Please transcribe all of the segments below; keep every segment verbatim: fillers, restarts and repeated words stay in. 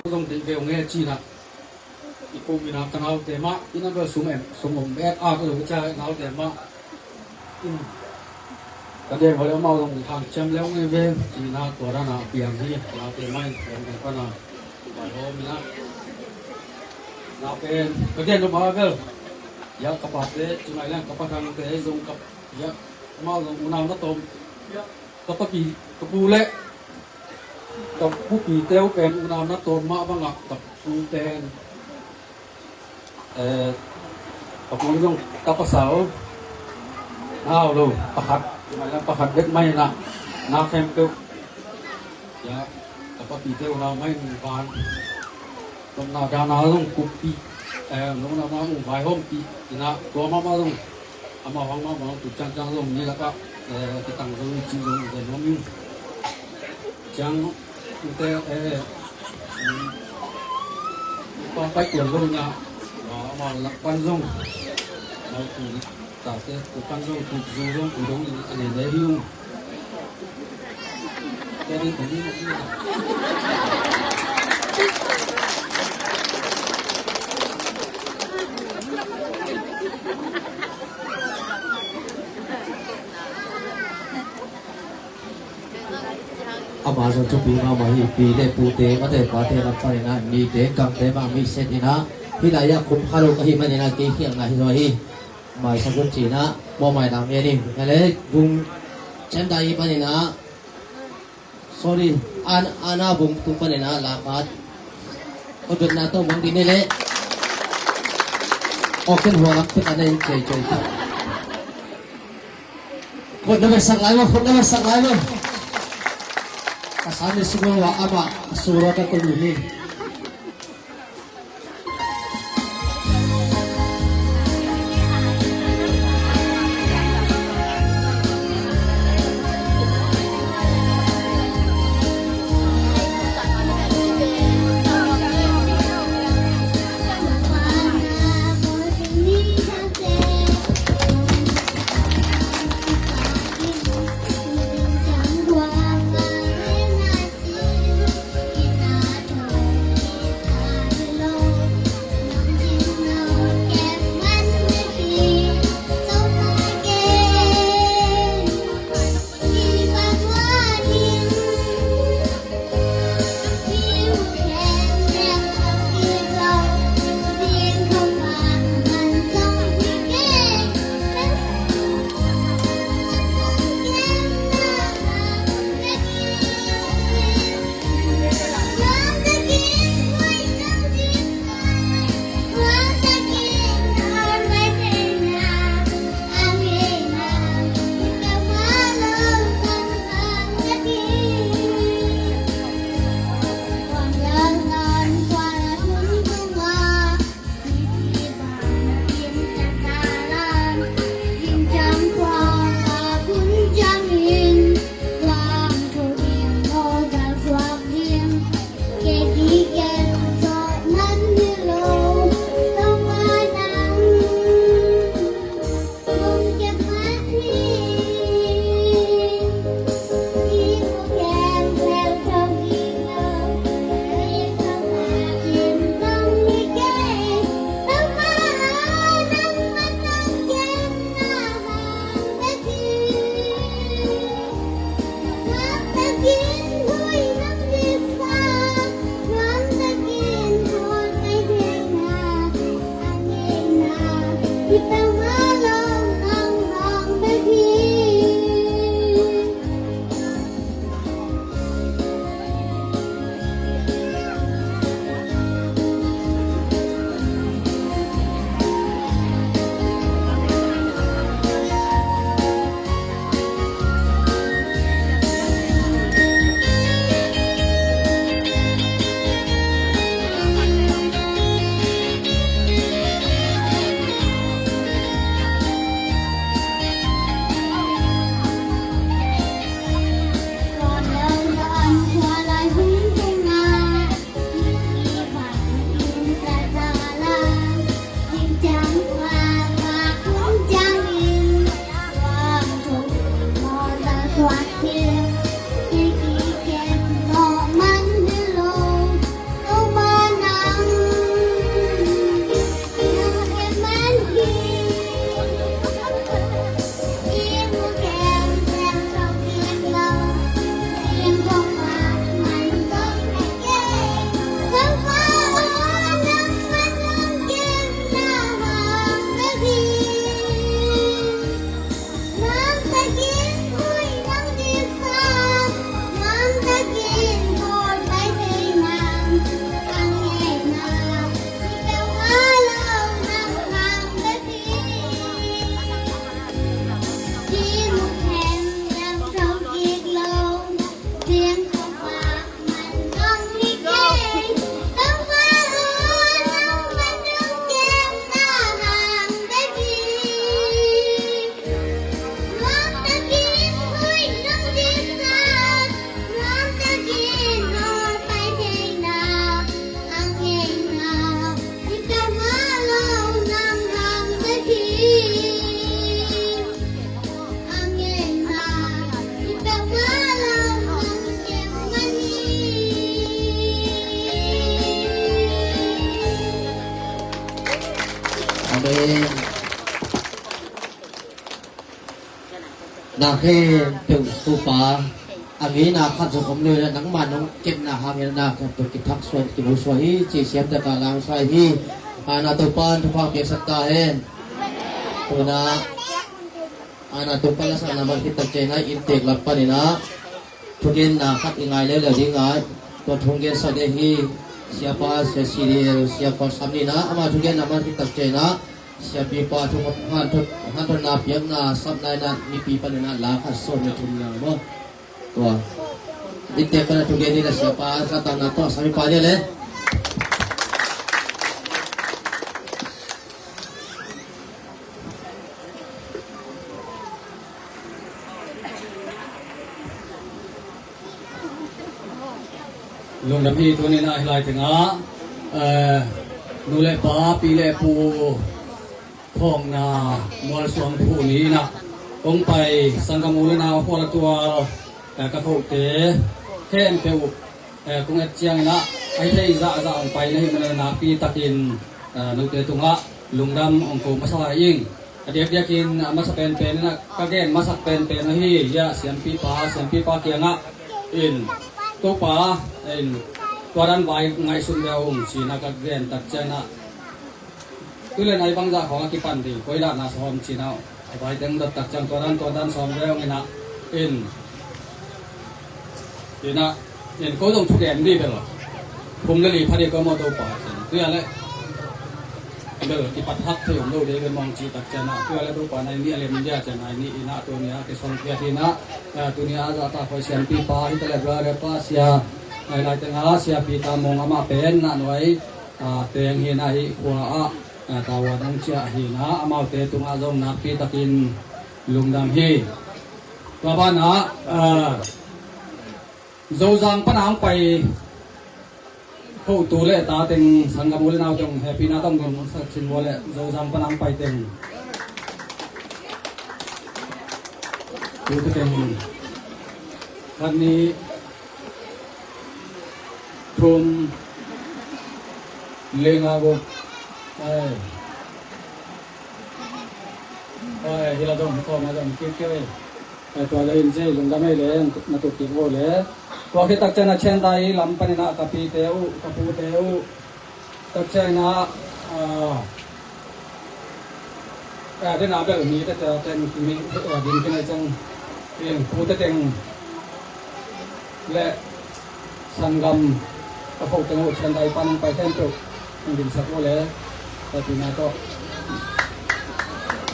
Zong deih ve ung e, ci-in ah i kum in ah ka naute mah in ah bel sum em, sum om et a ka lo, cia naute mah in ka deih ua leh amau zong hanciam leu ung e ve, ci-in ah tua dan a piang hi. Ka naute mah in piang ding pan a vaihawm in ah, na pen ka deih nop a bel, ya ka pate, ci mai leng ka pa Thangte zong ka, ya amau zong unau na tawm, ka papi, ka pu leh ka pupite uh pen unau na tawm mah bangah ka pu pen, eh, ka pu zong ka pasal na hau lo, pakhat, pakhat bek mah in ah na khempeuh, ya, ka papite unau mah in van tawmna dana zong kuppih, eh, nopna mah zong vaihawmpih in ah, tua mahmah zong amau hang mahmah zong tu ciangciang zong mi lakah, eh, kitang zo in ci zong zai nuam ing. Ciang ute, eh, pa pai tuan lo in ah, amau lak pan zong amau tu tate tu pan zong tu zu zong tu dong in a nei nei hi ung. Amah zong thupi mahmah hi. Pi le pute, mate pate lam panin ah mite kangte mah mi set in ah, hih lai-ah kum kha lo ka hih manin ah kei khialhna hi zaw hi. Maisak un ci-in ah mawhmai lam en ing. Ka le gung chandai panin ah, sorry, an, ana bung tung panin ah la khat. Ko dotna tawh mang ding hi leh. Awken hua lam pek ana in cei cei. Khut na vesak lai maw, khut na vesak lai maw. Ka sa ni sungah amah a sura ka ko lu hi. Na khen tung tupa a ngeina khat zong om lo in ah, nangmah nong kepna hangin na khat tung kithak suan kimu suan hi ci siam taka langsa hi. A na Topan thupha piaksak ta hen. Tuna a na Topan lasakna man khit tak ciang ah inntek lam panin ah thugenna khat i ngai leuleu ding a, tua thugensak ding hi. Siapa Sia C D L Siapa Sam ni in ah ama thugenna man khit tak ciang ah siapipa thu hanthotna piakna sapna in ah mipi panin ah la khat sawm le thumna maw. Tua inntek pan a thugen ni in ah siapa latangna tawh a samipa ni le. Lungdam hi. Tuni in ah hih lai tengah, eh, nu le pa, pi le pu phawkna mualsuang phu ni in ah kong pai sanggam u le nau, a khual a tual, eh, ka khote khempeuh, eh, kong et ciangin ah a hi thei zahzah hong pai na hih manin ah nakpi takin, eh, note tungah lungdam hong ko masa lai ing. A diakdiakin a masa penpen in ah ka gen masak penpen ahi, hiah siampipa, siampipa kiangah in, Topa in tua dan vai ngaihsun ve ung ci in ah ka gen tak ciangin ah, tu lian ai bangzah khawng a kipan ding, koi lahna sawm ci in ah a vai teng dot tak ciang tua dan tua dan sawm ve ung in ah, in Ina, in ko zong thugen dih bel thum le li pha dih ko maw Topa, cin. Tua leh bel kipat hak thei om lo dih bel mawng cih tak ciangin ah, tua leh Topa nai nih a lem dia ciang nai nih in ah, tuni a kisong piak hi in ah, eh, tuni a zahtak khoi siampipa hi ta leh brother pa sia, nai lai teng a siapi ta mawng amah pen na nuai, ah, teng hi in ah, hih khua ah, ah, tavuan hong ciah hi in ah, amaute tungah zong nakpi takin lungdam hi. Tua banah, ah, Zozang pan a hong pai khotu le ta teng, sanggam u le nau teng, hehpihna tawh hong ding sak cin ua leh, Zozang pan a hong pai teng, tute teng, khat nih thum li nga guk, ai, ai, hi la zong, hi kawm a zong, kik kik ei. Eh, tua leh in ci, lungdam ei le, na tuk kik vo le. Tua khit tak ciang a Chiang Dai lam panin ah ka pite uh, ka pute uh, tak ciang in ah, ah, eh, den a bel mi te, te, ten, mi, eh, din khin ei ciang, in pute teng le sanggam ka kho teng uh, Chiang Dai pan hong pai khempeuh hong dinsak uh le, hehpihna tawh.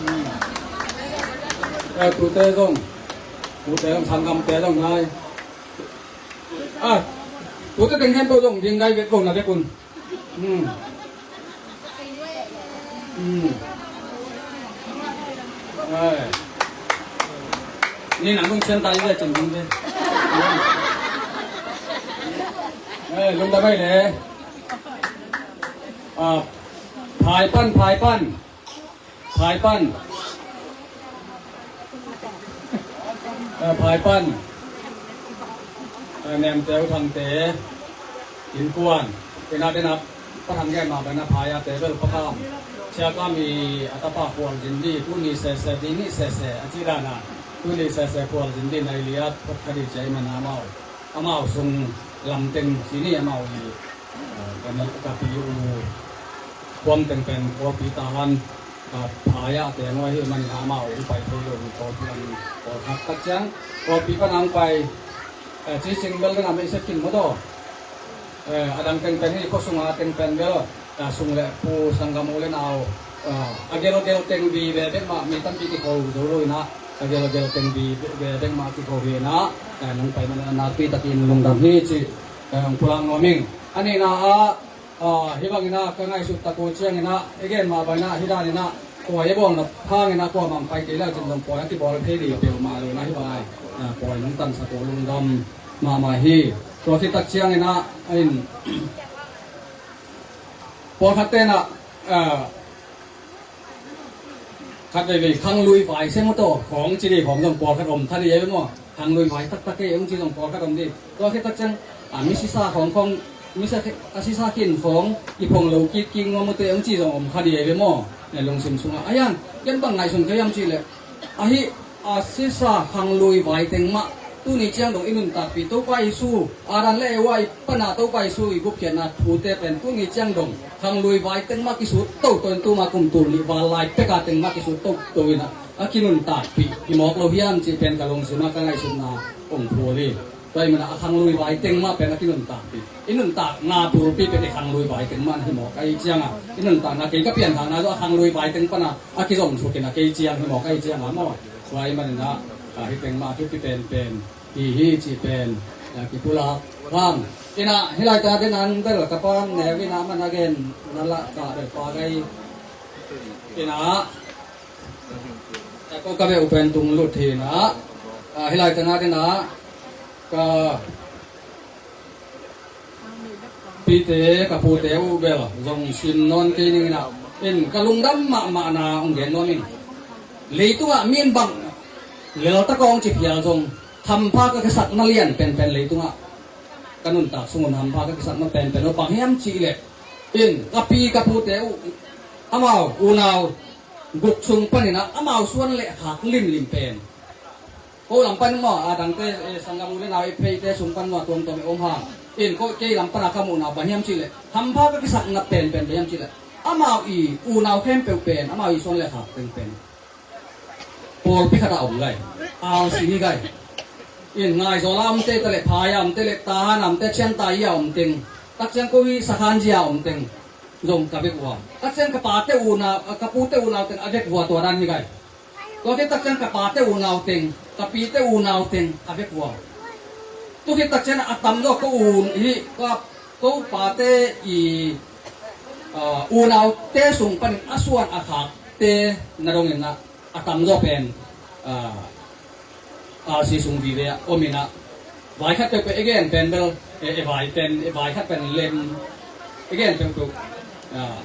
Hmm. Eh, tute zong, tute zong, sanggamte zong lai. Ah, tute teng khempeuh zong ding ngai vet ko na vet un. Hmm. Hmm. Ai. Ni nang dong Chiang Dai le cin dong de. Ai, lungdam ei le. Ah, phai pan, phai pan. Phai pan. Eh, phai pan. Eh, Nemte, U Thangte, innkuan. Ina dena Pa Thang gen mah bangin a phai a te bel Pa Kam, Sia Kam i a tapa khual zin di, tuni sese, di nih sese a cih dan a, tuni sese khual zin di, nai li a phot kha di ci a i man a amau, amau sung lam teng ci ni, amau i, eh, ka nih, ka pi u Kuam teng pen Kawlpi tahan, ah, phai ah teng uh ahih manin amau hong pai thei lo hi. Kawlpi an pawlkhat tak ciang Kawlpi pan a hong pai, eh, Cicing bel ding a meisek khin maw taw. Eh, a dang teng pen hi, khua sung a teng pen bel, ah, sung le pu, sanggam u le nau, ah, a gelgel teng vive bek mah, mi tampi kikho zo lo in ah, a gelgel teng vive bek mah kikho hi in ah, eh, nong pai man a nakpi takin lungdam hi cih, eh, hong pulak nuam ing. A nihna ah, ah, hih bangin ah ka ngaihsut tak uh ciangin ah, i gen mah bangin ah, hih danin ah, pawi a bawlna hangin ah kuamah pai kei le cin zong pawi a kibawl thei ding peuhmah lo in ah, hih bang ah, ah, pawi nong tansak uh lungdam mahmah hi. Tua khit tak ciangin ah, in, pawlkhat ten ah, ah, khat veivei khanglui vai sem uh tawh khawng ci ding khawng zong pawlkhat om kha ding ei ve maw? Khanglui vai taktak ei hong ci zong pawlkhat om ding. Tua khit tak ciang, a, misisa khawng khawng Misa a sisa khin khawng i phong lo kik kik nuam uh teh hong ci zong om kha ding hi ve maw? Ne, lungsim sungah a hiang ken bang ngaihsun ka hiam cih leh, ahi, a sisa khanglui vai teng mah tuni ciang dong i nuntakpih Topa Jesu, Adam le Eva i pana Topa Jesu i gupkhiatna thute pen tuni ciang dong khanglui vai teng mah kisut toto in tuma kum tul nih val lai peka teng mah kisut toto in a, a kinuntakpih hi mawk lo hiam cih pen ka lungsim ah ka ngaihsutna hong phul hi. Tua ahih manin a khanglui vai teng mah pen a kinuntakpih. I nuntakna bulpi pen i khanglui vai teng mah na hi mawk ahih ciangin, i nuntakna kei ka pianthakna zong a khanglui vai teng pan a, a kizom suk in a kei ciang hi mawk ahih ciangin maw. Tua ahih manin a, a hih teng mah thupi penpen hi hi cih pen, a, kipulak hang. Ina, hih lai teng a ding in bel ka pan neu in a man a gen na lah ka bel pa gai. Ina, ko ka beh uh pen tung lut hi na. A, hih lai teng a ding in a ka pite, ka pute uh bel zong sim nawn kei ning in a, in ka lungdam mahmahna hong gen nuam ing. Leitungah mi in bang lel ta kawng ci phial zong hampha ka kisakna lian penpen leitungah ka nuntak sung un hampha ka kisakna penpen uh bang hiam cih leh, in ka pi ka pute uh, amau unau guk sung panin a amau suan le khak limlim pen. Ko lam pan maw, a dangte, eh, sanggam u le nau i pheite sung pan maw tuamtuam i om hang. In ko kei lam pan a ka muhna bang hiam cih leh, hampha ka kisakna penpen bang hiam cih leh, amau i unau khempeuh pen, amau i suan le khak teng pen pawlpi khat ah om gai. R C hi gai. In Ngaihzawl a omte ta le, Phai a omte le, Tahan a omte, Chiantai a om teng, tak ciang ko hi Sakhanji a om teng zong ka vek uh a. Tak ciang ka pate unau, ka pute unau teng a vek uh a, tua dan hi gai. Tua khit tak ciang ka pate unau teng, ka pite unau teng a vek uh a. Tu khit tak ciang a tamzaw ko un hi, ko, ko pate i, ah, unaute sung panin a suan a khakte na dongin a, a tamzaw pen, ah, R C sung vive ah om in a, vai khat peuhpeuh i gen pen bel, e, e vai pen, e vai khat pen lem, i gen peuhpeuh, ah,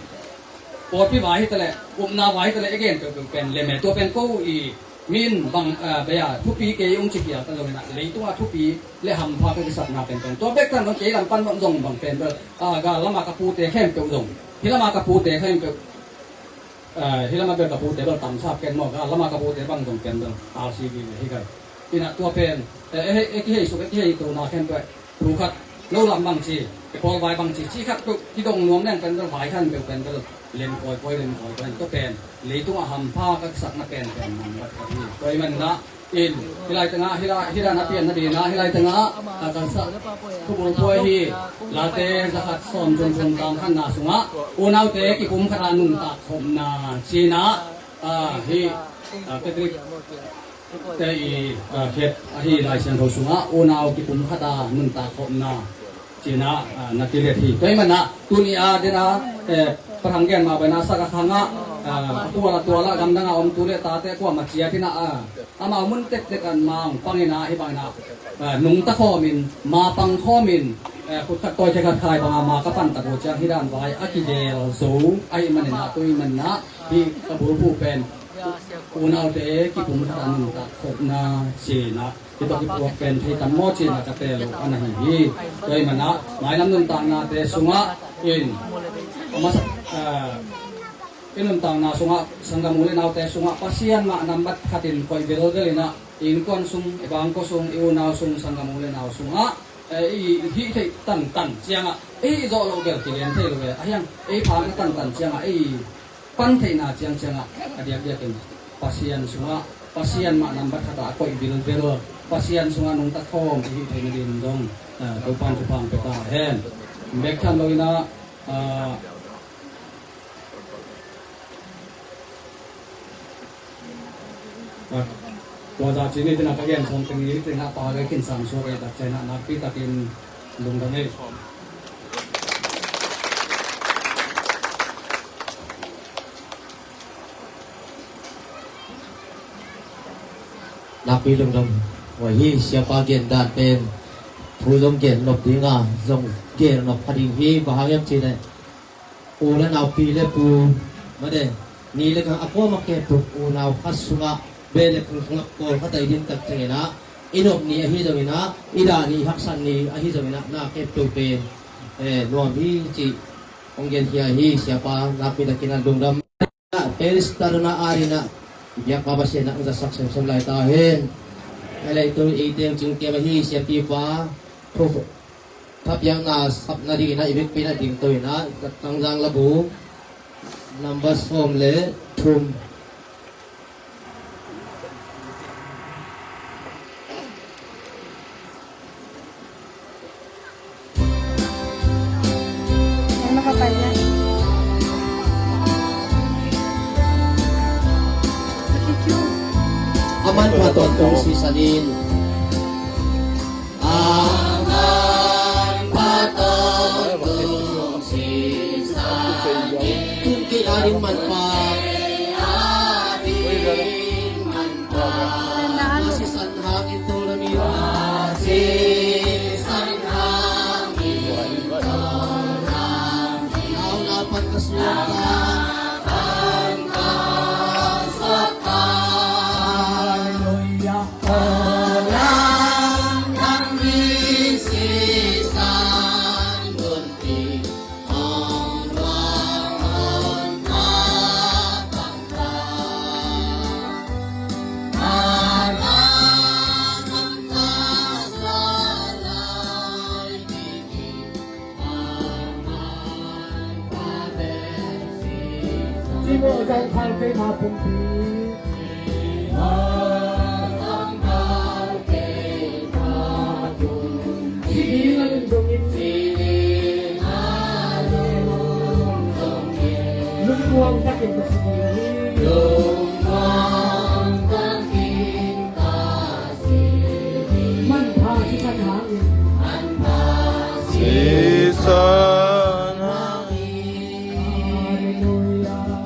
pawlpi vai hi ta leh, upna vai hi ta leh, i gen peuhpeuh pen lem e. Tua pen ko i min bang, ah, bei a thupi kei hong ci phial ta zongin a, leitungah thupi le hampha ka kisakna penpen. Tua bek tan zong kei lam pan zong bang pen bel, ah, gal lama ka pute khempeuh zong, hih lama ka pute khempeuh, eh, hih lama bel ka pute bel tamsap ken maw, gal lama ka pute bang zong ken bel R C vive hi gai. Ina tua pen, eh, eh, eh, kihei suk, eh, kihei tona khempeuh, thu khat, lo lam bang ci, eh, pawl vai bang ci, ci khat peuh kidong nuam leng pen bel vai khan peuh pen bel lem kawikawi, lem kawikawi, tua pen leitungah hampha ka kisakna penpen man vat ka hi. Tua ahih manin a, in, hih lai tengah, hih lai, hih lai na pian na dina, hih lai tengah, a, ka sa, thubul puai hi, Late zakhat sawm thum thum tang khatna sungah, unaute kipum khat a nuntak khopna, ci-in a, a, hih, a, Catholic te i, a, khet ahi Lai Siangtho sungah, unau kipum khat a nuntak khopna, ci-in a, a, na kilet hi. Tua ahih manin a, tuni a ding a, eh, Pathang gen mah bangin a sak a khangah, a, a tual a tual a gamdang a om tu le tate kuamah ciat in a, a, amau mun tektek ah ma hong pang in a, hih bangin a, a, nungta khawmin, ma pang khawmin, eh, khut khat tawite khat khai bangin a ma ka pantat uh ciang hih dan vai a kigel zo ahih manin a, tua ahih manin a, hih ka bulphuh pen unaute kipum khat a nuntak khopna ci-in a, hih tawh kipuak pen thei tam maw ci-in a ka teel uh a na hi hi. Tua ahih manin a, mailam nuntaknate sungah in, a masa, ah, i nuntakna sungah, sanggam u le naute sungah, Pasian mah nambat khatin koih velvel in a, i innkuan sung, i bangkua sung, i unau sung, sanggam u le nau sungah, eh, i hih theih tantan ciangah, i hih zawh loh bel kilian thei lo ve. A hiang, ei phakna tantan ciangah, ei pan theihna ciangciangah a diakdiakin Pasian sungah, Pasian mah nambat khatah a koih vilvel, Pasian sungah nungta khawm i hih theihna dingin zong, ah, Topa'n thupha hong pia ta hen. Bek tham loin ah, ah, ah, tua zah ci ni tena ka gen sawm teng ni tena pa gai khin sang suak ei tak ciangin ah nakpi takin lungdam ei. Nakpi lungdam. Huai hi, siapa gen dan pen thu zong gen nop ding a, zong gen nop kha ding hi, bang hang hiam cih leh u le nau, pi le pu, mate, ni le ka a kuamah kep tuk, unau khat sungah beh le phung sungah pawlkhat a i din tak ciangin ah, i nop ni ahi zongin ah, i dah ni, i haksat ni ahi zongin ah, na kep tuk pen eh, nuam hi cih hong genkhia hi. Siapa nakpi takin a lungdam. Paris Taruna Arena biakpa Pasian in hong zatsak semsem lai ta hen. Hei leh tu eite hong cingkiam ahi siapipa thu thapiakna sapna dingin a i vekpi in a dingto in a, Tangzang Labu, number sawm le thum. A manpha tawntung sisan in. A manpha tawntung sisan in. Tun kei ading manpha. Sisan hangin tulamin. Sisan hangin tulamin. Hallelujah. Ci mawh zang khal keima pumpi. Ci ding a lungdong in. Lungmuang takin ka ci ding hi. Manpha sisan hangin. Sisan hangin. Hallelujah.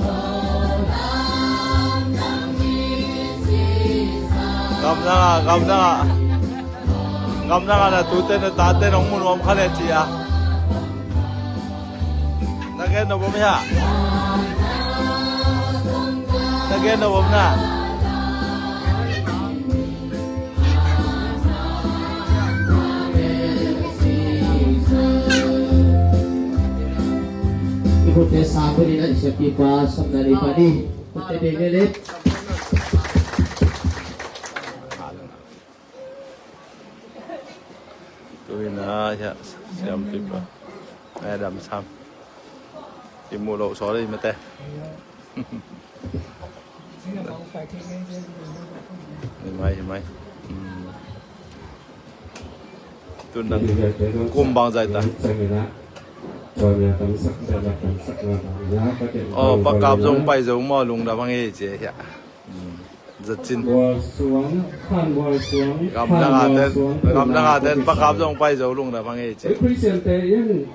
Gamdang ah, gamdang ah. Gamdang ah na tute na tate nong mun om kha le ci a. Na gen nop om hia? Na gen nop om na? I khut te sa puni na i siapipa sam na ni pani. Khut te ding le le. Tu in a, ya, siampipa. Ai, dam sam. I mu lo, sorry, mate. Hi mai, hi mai. Hmm. Tu nang kum bang zai ta. Oh, pakap zong pai zong maw, lungdam hang ei ci hia. Zacin. Bual suang, khan bual suang, gamdang khan bual aten, suang, gamdang aten, pakap zong pai zo lungdam hang ei ci. Oi, Christian te in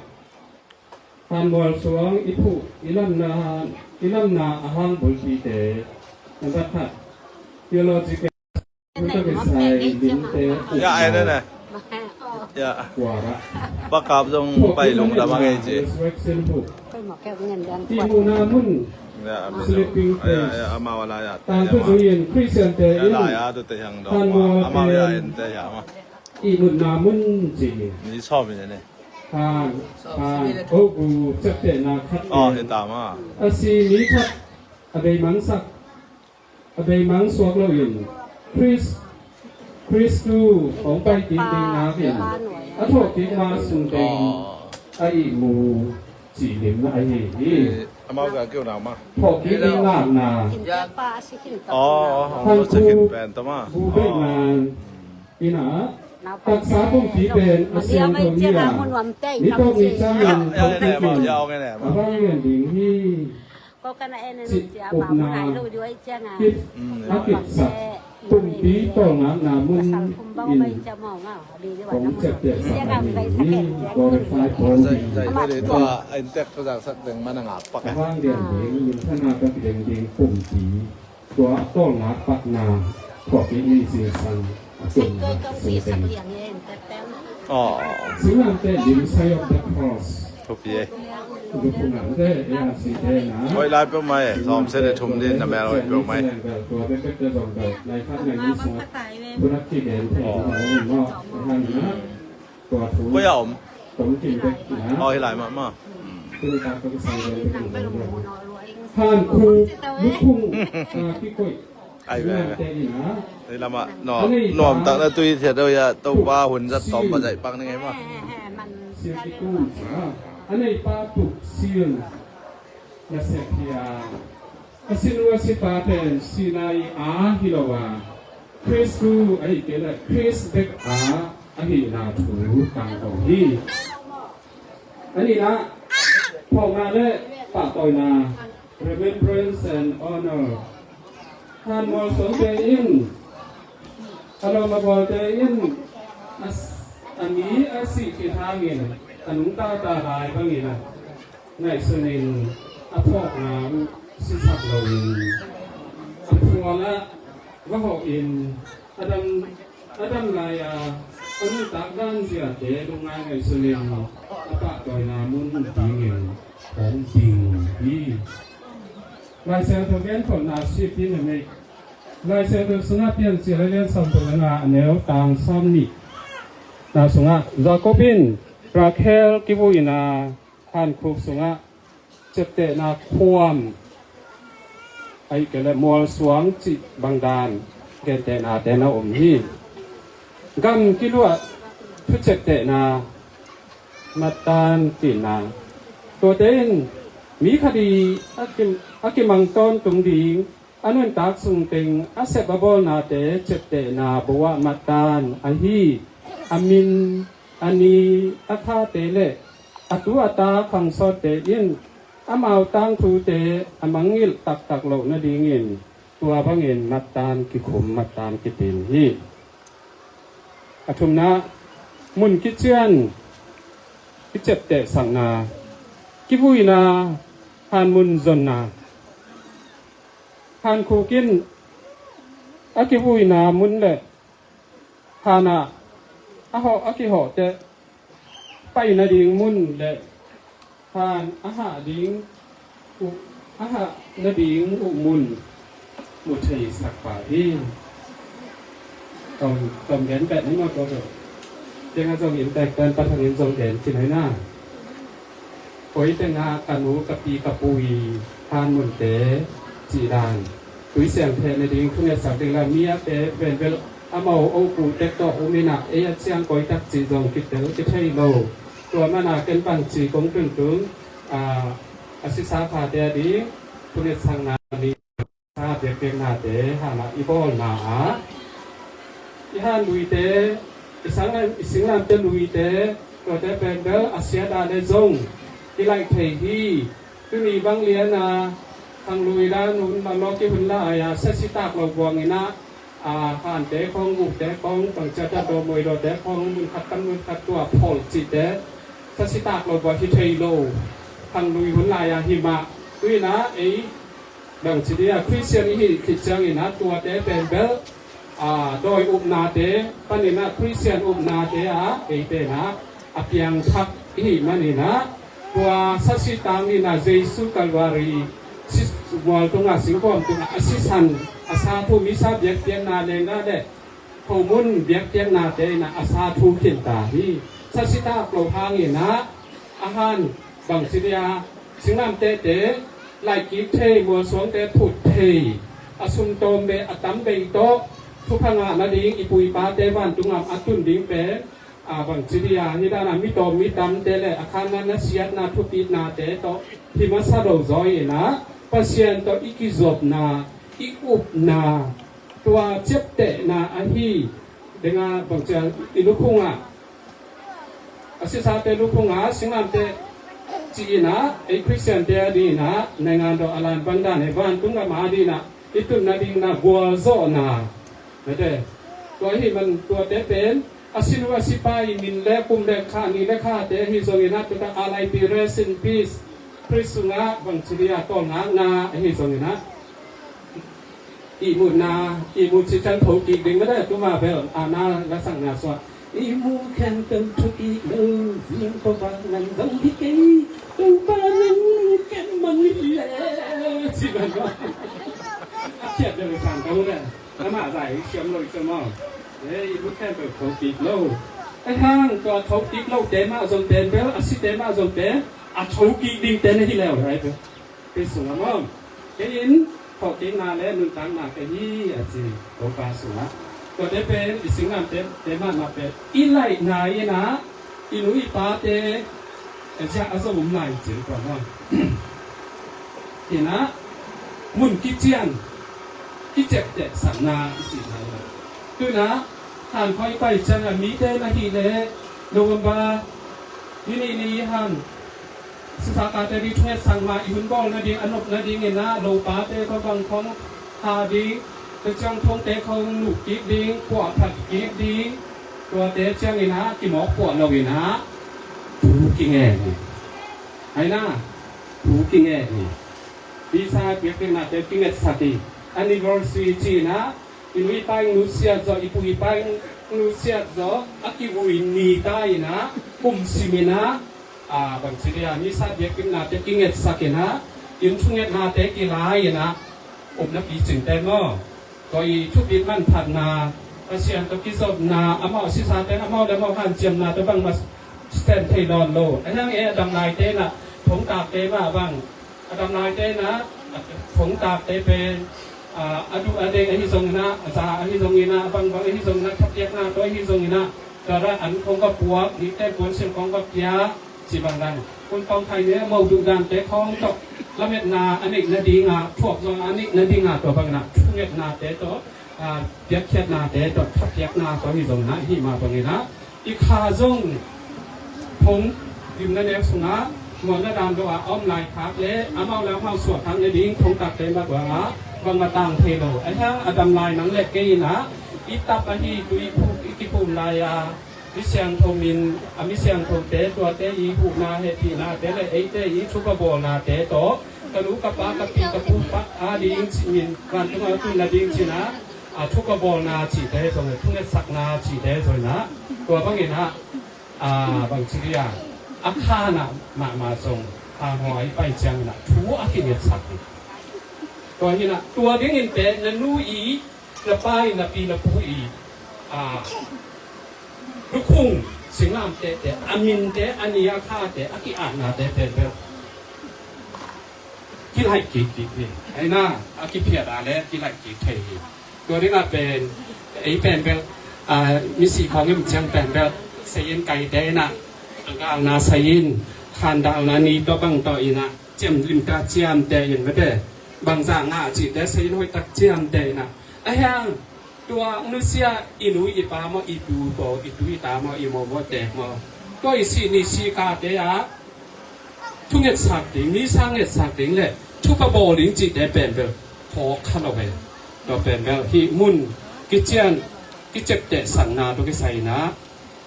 khan bual suang, i phuh, i lamna, i lamna a hang bulpi te, number khat. Theological. Ya, ai ne ne. Ya. Pakap zong pai lungdam hang ei ci. Resurrection book. Ihmuna mun. Ya, amen. Sleeping place. Ya, ya, amau a lai a. Tangthu zuiin Christian te in. Ya, lai a, tu te hiang dong. Amau ya, en te ya ma. Ihmuna mun ci. Ni sawm in ne. Han, han, oh, gu, ciaptehna khat. Oh, hi ta ma. A si mi khat, a beimangsak. A beimang suak loin Khrist, Khristu hong pai kik ding nakin a thawhkik ma sung teng a ihmu cihlimna ahi hi. Amau ka keu nak ma. Thawhkik ding nakna. Aw, aw, aw, bu beihna. Ina taksa pumpi pen a siangtho ni a, ni tawk ni ciangin thawhkik in a va lian ding hi. Cih upna kip a kipsak pumpi tawlngakna mun in kong ciaptehsak a hi hi. Glorify Paul hi. Tua a inntek tawh zaksak deng man a ngakpak e. A vang lian ding, minthanna ka kideng ding pumpi. Tua tawlngak patna thawhkik ni zingsang a tunna sungteng. Aw. Singlamteh lim, Sign of the Cross. Thupi e. Luphungamte, A R C te na. Hoih lai peuhmah e, sawmsagih le thum din na mel hoih peuhmah e. Tua bekbek te zong bel, lai khat lai nih sungah thunak kigen thei ding a om maw? Ahi hangin ah, tua thu. Koi a om? Tong kim bek na. Oi, lai mah mah. Hmm. Tuni tak ka kisang bek na. Han khu, lukhung, ah, kikoih. Ai, ai, ai. Singate in ah. Ni lama, no, a neipa nuam tak na tui thiat deuh ya, Topa hun zat tawm pa zaih pak ni ngei mah. Sia kitu, ah. A neipa Tuk Sil na sep hi a. A sinu a sipa pen sihna a hi lo a, Khristu a hi kei leh Khrist bek a, a hihna thu tangko hi. A nihna, phawkna le pahtawina, remembrance and honor. Han mualsuangte in, a lawm a gualte in, a s-, a mi a sih khit hangin, a nungta ta lai bangin a ngaihsunin a phawkna uh sisak loin, a phualah va hawhin, a dam, a dam lai-a a nuntak danziate lungngai ngaihsunin a pahtawina mun dingin hong ding hi. Lai Siangtho genkholhna sipin a meih. Lai Siangtho sungah Piancil a lian sawm le nga, a neu tang sawm nih na sungah Jacob in Rachel kivuina hankhuk sungah ciaptehna khuam, ahih kei leh mualsuang cih bangdan gentehnate na om hi. Gam kiluah thu ciaptehna, mattan cihna, tuate in mi khat i a kim-, a kimang tawntung ding, a nuntak sungteng a sep a bawlnate ciaptehna bo ah mattan ahi. A min, a ni, a thate le a tu a ta khang sawtte in amau tangthute a mangngilh taktak loh nadingin tua bangin mattan kikhum, mattan kitin hi. A thumna, mun kician kiciaptehsakna, kivuina, han mun zonna. Hankhuk in a kivuina mun le han ah a hawh, a kihawh teh pai nading mun le han a hah ding uh, a hah nading uh mun mu theisak pah hi. Tawm, tawm gen pet ni maw, tua tawh. Tengah zong in tek tan, Pa Thang in zong gen khin hi na. Koi tengah ka nu, ka pi, ka pu i han munte cih dan, tui siang theh nading thu ngetsak ding la, mi a te pen bel amau o pu tek tawh um in ah, ei a ciang koi tak cih zong kitel kithei lo. Tua mana ken bang ci kong tuntung, a, a sisa khate a ding thu ngetsakna ni. Sa biakpiaknate han ah i bawlna ah, i han luite, i sang, i singlamte luite, tuate pen bel a siat a le zong i laih thei hi. Tuni bang lian a khang lui dan hun, bang lawki hun lai a sa sitak lo buang in ah, a, hante khong, gukte khong, bangcia ta daw moi dawte khong, mun khat pan mun khat tua phol cihte sa sitak lo buang hi thei lo. Khang lui hun lai a hi mah. Tu in ah ei bangci dia Khristian i hih khit ciangin ah tuate pen bel, a, dawi upnate panin ah Khristian upnate ah eite in ah a piangthak i hih manin ah, tua sa sitang in ah Jesu Kalvari si-, mual tungah, singkhuam tungah a sisan, a sa thu, misa biakpiakna lenggah le khomun biakpiaknate in ah a sa thu khinta hi. Sa sitak lo hangin ah a han bangci dia singlamtehte laikkik thei, mualsuangte phut thei, a sumtawm bei, a tam bei tawh thupha ngah nading i pu i pate vantung gam a tun ding pen, a, bangci dia hi dan a mi tawm mi tamte le a khanna, na siatna, thupitnate tawh hi masa lo zaw in ah, Pasian tawh i kizopna, i upna, tua ciaptehna ahi. Deng a bangcia i lukhung ah, a sisate lukhung ah singlamteh ci in ah, ei Khristiante a ding in ah, naingan dawh a lan bang dan e, vantung gam a ding in ah i tun nading in ah gualzawhna, mate, tua hi man, tuate pen a sinu a sipa i min le kum le kha, ni le khate ahi zongin ah, tuta R I P, rest in peace, Khrist sungah bangci dia tawlngakna ahi zongin ah, ihmutna, ihmut cih ciang tho kik ding mah, tuma bel a na lasakna suah, ihmu khempeuh tho kik lo, zing ko va ngan zong hi kei, Topa nang ken mang hi leh, ci bang mah. A khiat bel sang ko leh, amah zai siam lo i siam maw. Eh, ihmu khempeuh tho kik lo. Ahi hang tua thokik lote mah zong pen bel, a site mah zong pen a thokik dingte na hi leu hai bel. Kei sungah maw, kei in thawhkikna le nuntakna ka hi a ci Topa sungah. Tuate pen i singlamteh te mahmah pen i laihna in ah i nu i pate ziah a zo om lai cin tua maw. Hi nah mun kician kiciaptehsakna i cihna hi nah. Tu nah Hankhua i pai ciangah mite na hih leh November ni nih ni hang sisakate ding thungetsak mah i hun bawl nading a nop nadingin ah lopate kua bang khong kha ding, tua ciang thongte khong nuh kik ding, puah phat kik ding, tuate ciangin ah kimawk puah loin ah thu kingen hi. Hai nah thu kingen hi. Visa biakpiaknate kingetsak hi. Anniversary ci-in ah i nu i pa in nusiat zawh, i pu i pa in nusiat zawh a kivui ni ta in ah kum simin ah, a, bangci dia, misa biakpiaknate kingetsak in ah, inn thungetnate kilai in ah, upna picingte maw, tua i thupit manphatna, Pasian tawh kizopna, amau sisaten amau le amau hanciamna tawh bangmah sem thei nawn lo. Ahi hang e a dam laite in ah thongtakte mah bang, a dam laite in ah thongtakte pen, a, a duh a deng ahi zongin ah, a za ahi zongin ah, a bangbang ahi zongin ah, thapiakna tawh ahi zongin ah, tua an khong va puak, nite puansil khong va pia, ci bang dan. Kun kong khai ne mau duh dante khong tawh lametna a neih nadingah, thuak zong a neih nadingah, tua bangin ah thungetnate tawh, a, piakkhiatnate tawh, thapiakna tawh ahi zongin ah, hih mah bangin ah i kha zong phung gimna nek sungah muanna dan dawh a om lai khak le amau le amau suahkhak nading thongtakte mah bangah bangmah tang thei lo. Ahi hang a dam lai nang le kei in ah i tap ahi tui phuk i kiphum lai a, mi siangtho min, a mi siangthote tuate i huhna hehpihnate le eite i thupha bawlnate tawh ka nu ka pa ka pi ka pu pa a ding ci min vantungah a tun nading cin ah, a, thupha bawlna cihte zong, thungetsakna cihte zong in ah, tua bangin ah, a, bangci dia, a khanah mahmah zong Hankhua i pai ciangin ah thu a kingetsak hi. Tua hi nah, tua dingin pen na nu i, na pa i, na pi na pu i, a, lukhung singlamtehte, a minte, a ni a khate, a ki-atnate pen bel kilaih kik kik hi. Ahi nah, a kiphiat a le kilaih kik thei hi. Tua dingah pen, ei pen bel, a, misi khawng i om ciang pen bel, sei in kaite in ah, a galna sei in, khandalna ni tawh bang tawh in ah, ciam limtak ciamteh in mate, bangzah ngah cihte sei in hoihtak ciamteh in ah. Ahi hang tua nusia i nu i pa maw, i pu paw, i tu i ta maw, i mawmawte maw, tua i sih ni sih kate ah thungetsak ding, misa ngetsak ding le thupha bawl ding cihte pen bel phawk kha lo ve. Tua pen bel hih mun kician kiciaptehsakna tawh kisai in ah,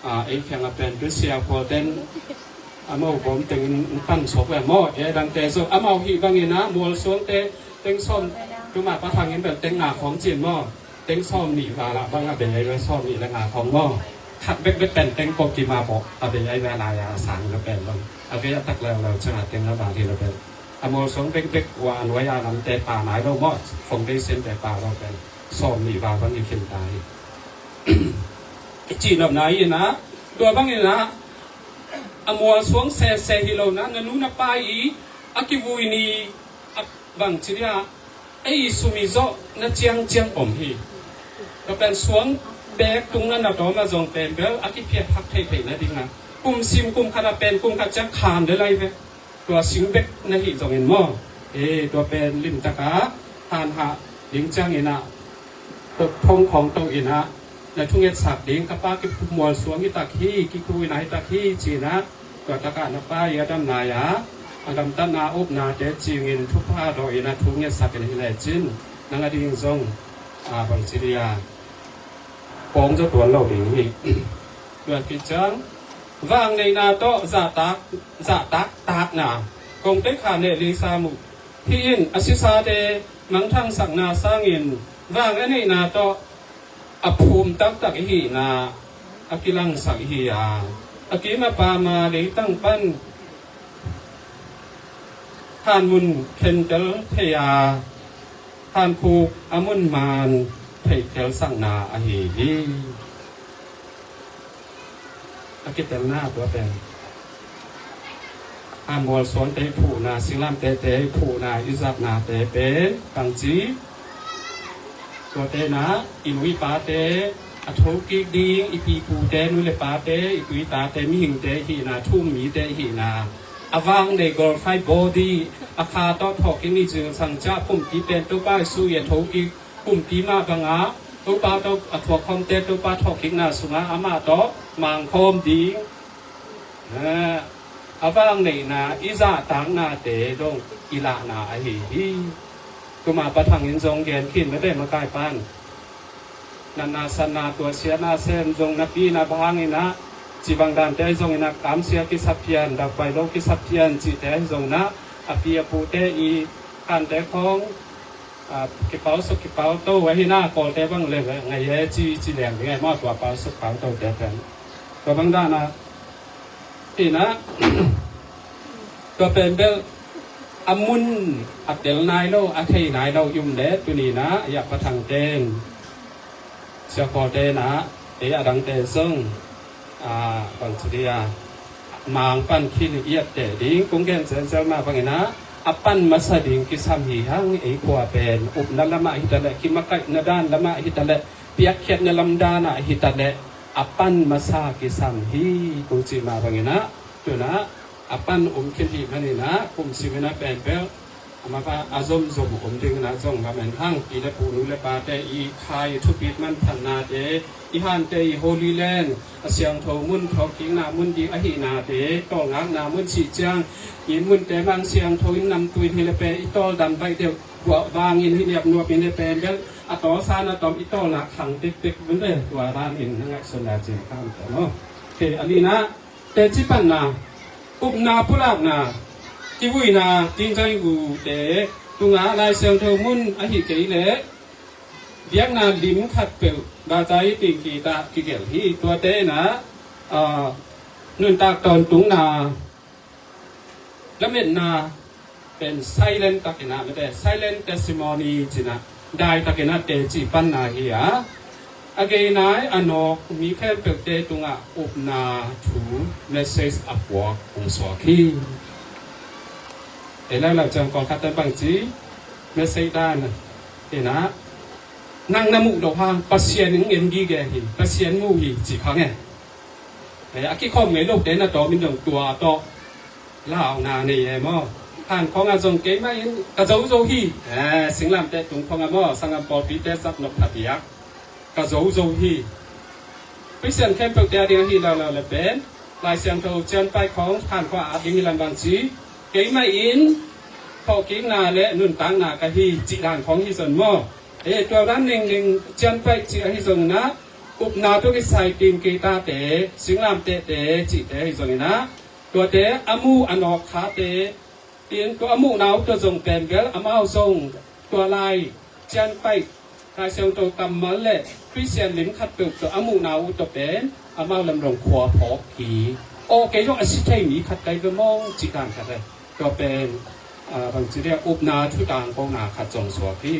a, ei kiangah pen tu sia khua ten amau bawm tengin pan suak ve maw. E dangte zong amau hih bangin ah mualsuangte teng sawm, tuma Pa Thang in bel teng nga khawng cin maw. Teng sawm nih val ah bang a bei ai ve, sawm nih le nga khawng maw. Khat bekbek pen teng kawk kima bawh a bei ai ve, lai a sang lo pen bang a vei a tak leuleu ciangah teng a val hi lo pen. A mualsuang bekbek ua a nuai a lamte pa nai lo maw, foundation te pa lo pen sawm nih val bang i khin ta hi. I cihnopna hi in ah, tua bangin ah a mualsuang sese hi lo nah, na nu na pa i a kivui ni a bangci dia, ei i sum i zawh na ciangciang om hi. Tua pen suang pek tung na na tawm a zong pen bel a kiphiat hak theihtheih nadingah kum sim kum khat a pen kum khat ciang khan le lai ve. Tua sing bek na hih zongin maw, e, tua pen limtaka hanhah ding ciangin ah, tua thong khawng to in ah, na thungetsak ding ka pa kimualsuang hi tak hi, kikhu in ah hi tak hi ci-in ah, tua takah na pa i a dam lai a, a gamtatna upnate cingin thupha dawh in ah thungetsak in hi lecin, nang a ding zong, a, bangci dia pawng zaw tuan lo ding hi. Tua kiciang vang neihna tawh zahtak, zahtak takna kongte kha neh lisa muh hi in, a sisate mangthangsakna sangin vang a neihna tawh a phum taktak ihihna a kilangsak ihi a, a kim a pama leitang pan hanmun khentel thei a, hankhuk a mun man theihkelsakna ahi hi. A kitelna tua pen, a mualsuante i phuhna, singlamtehte i phuhna, i zatnate pen bangci, tuate na, i nu i pate a thokik ding, i pipute, nu le pate, i tuitate, mihingte i hihna, thu-um mite i hihna, a vang nei, glorify body, a kha tawh thawhkik ni, zingsang ciang pumpi pen Topa Jesu i a thokik pumpi mah bangah, Topa tawh a thuak khawmte Topa thawhkikna sungah amah tawh mangkhawm ding, eh, a vang neihna, i zahtaknate dong i lahna ahi hi. Tuma Pa Thang in zong gen khin mete, makai pan. Natna satna, tuahsiatna sem zong napi na bang inah, cibang dante zong inah, kamsia kisap pian, dakpai lo kisap pian cihte zong inah, a pi a pute i kante khawng, a, kipau suk kipau to ahi na, Kawlte bang le ngai e ci, ci leng ding e maw, tua pau suk pau tote pen. Tua bang dana, hi na, tua pen bel a mun a tel nai lo, a thei nai lo i um le, tuni na, i a Pa Thang ten, Sia Kawlte na, ei a dangte zong, a, bang ci dia, mang pan khin i atteh ding, kong gen zelzel mah bang inah, a pan masa ding kisam hi hang, ei khua pen, upna lamah hi ta leh, kimakaihna dan lamah hi ta leh, piakkhiatna lam danah hi ta leh, a pan masa kisam hi, kong ci mah bang inah, tu na, a pan um khin hi man inah, kum sim inah pen bel, a mapa a zomzom um ding inah zong lamen hang, pi le pu, nu le pate i kha i thupit manphatnate, i hante i Holy Land, a siangtho mun, thawhkikna mun ding ahihnate, tawlngakna mun cih ciang, i munte mang siangtho in namtui in hi le pen, i tawldam baih deuh, tua bangin hi niapnuap in le pen bel, a tawlsa na tawm i tawlna khang tektek mun le, tua dan in na ngaihsutna cin kham ta maw. Kei a lina, teci panna, upna pulakna, kivuina, tinzaingute tungah Lai Siangtho mun ahi kei leh biakna lim khatpeuh, bacai ting kita kigelh hi. Tuate inah, a, nuntak tawntungna, lametna pen silent takinah, mete, silent testimony cinah, dai takinah teci panna hi a, a gei nai a nawk mi khempeuhte tungah upna thu, message a puak hong suak hi. Ei lailai ciang kawlkhatte bangci message dan inah, nang na muh loh hang Pasian in ngen gige hi, Pasian mu hi ci kha nge. Eh, a kikhawm ngei lote na tawm in dong tua tawh launa nei e maw. Han khawngah zong keimah in ka zozo hi. Eh, singlamteh tung khawngah maw, sanggam pawlpite zat nop phadiak ka zozo hi. Pasian khempeuhte a ding ahi laulau le pen, Lai Siangtho cianpaih khawng han khawngah a ding hi lam bangci, keimah in thawhkikna le nuntakna ka hi cih dan khawng hi zon maw. Eh, tua dan ningning cianpaih cih ahi zong inah, upna tawh kisai ting kitate, singlamtehte cihte hi zong inah, tuate a mu a nawk khate, tin tua a muhna uh tawh zong pen bel, amau zong tua lai cianpaih, Lai Siangtho kammal le Khristian lim khatpeuh tawh a muhna uh tawh pen, amau lam dong khua phawk hi. Aw, kei zong a si thei mi khat kai ve maw cih dan khat e. Tua pen, a, bangci dia, upna thu tangkona khat zong suak hi.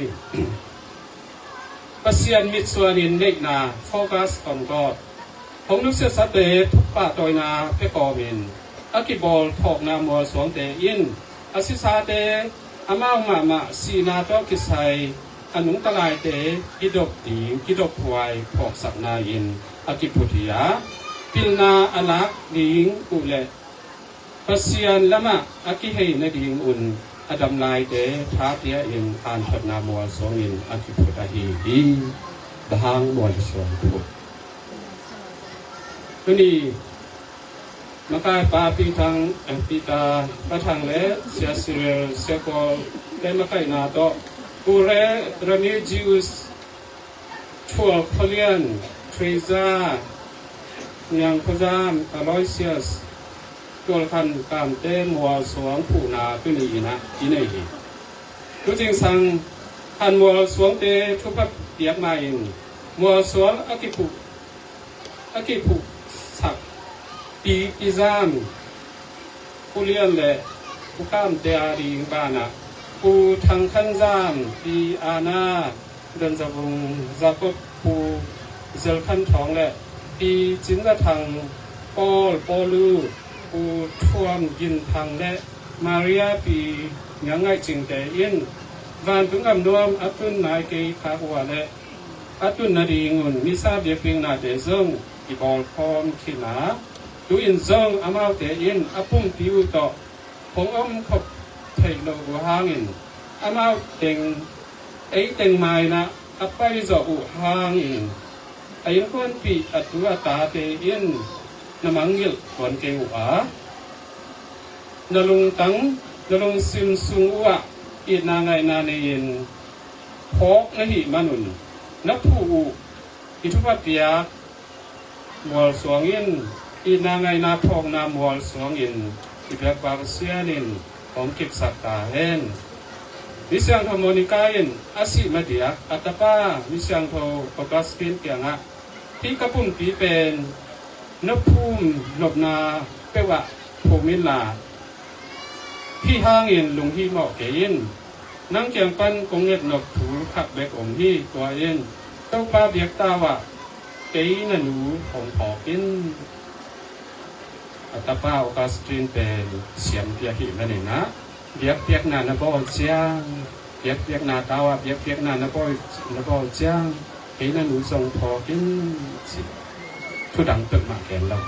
Pasian mitsuanin neihna, focus on God, hong nusiasate thupah tawina pia kawmin a kibawl phawkna mualsuangte in a sisate, amau mahmah sihna tawh kisai a nungta laite kidop ding, kidophuai phawksakna in a kiphut hi a, pilna a lak ding uh le Pasian lamah a kihei nadingun a dam laite thatia in hanthotna mualsuangin a kiphut ahi hi. Dahang mualsuang phut. Tuni, makaipa Pi Thang, eh, Peter Pa Thang le Sia Cyril, Sia Kawl le makaihna tawh, Pu Re, Remigius, Thual Khua Lian, Teresa, Niang Khua Zam, Aloysius, Tual Khan Kamte mualsuang phuhna tuni inah i nei hi. Tu zingsang han mualsuangte thupha piak ma-in mualsuang a kiphuh, a kiphuhsak Pi, Pi Zam, Pu Lian le Pu Kamte a ding banah Pu Thang Khan Zam, Pi Ana, Don Za Vung, Za Kop, Pu Zel Khan Thawng le Pi Cin Za Thang, Paul, Paulu, Pu Thuam Gin Thang le Maria Pi Ngiang Ngaih Cingte in vantung gam nuam a tun nai kei khak uh a leh a tun nadingun misa biakpiaknate zong i bawlkhawm khin a, tu-in zong amaute in a pumpi uh tawh hong om khop theih loh uh hangin amau teng, ei teng mainah a paizawh uh hangin a innkuanpih a tu a tate in na mangngilh tuan kei uh a, na lungtang, na lungsim sung uhah itna ngaihna nei-in phawk na hih manun na phuh uh i thupha piak mualsuang in, itna ngaihna phawkna mualsuang in i biakpa Pasian in hong kipsak ta hen. Misiangtho Monica in a sih madiak a tapa Misiangtho Augustine kiangah, hih ka pumpi pen na phum nopna peuhah phum inla, hih hangin lunghimawh kei in. Nang kiang pan kong ngetnop thu khat bek om hi. Tua in Topa biak tau ah kei na nu hong phawk in. A tapa Augustine pen siampi ahih manin ah biakpiakna na bawl ciang, biakpiakna tau ah biakpiakna na bawl, na bawl ciang kei na nu zong phawk in, ci. Thudang peuhmah gen lo.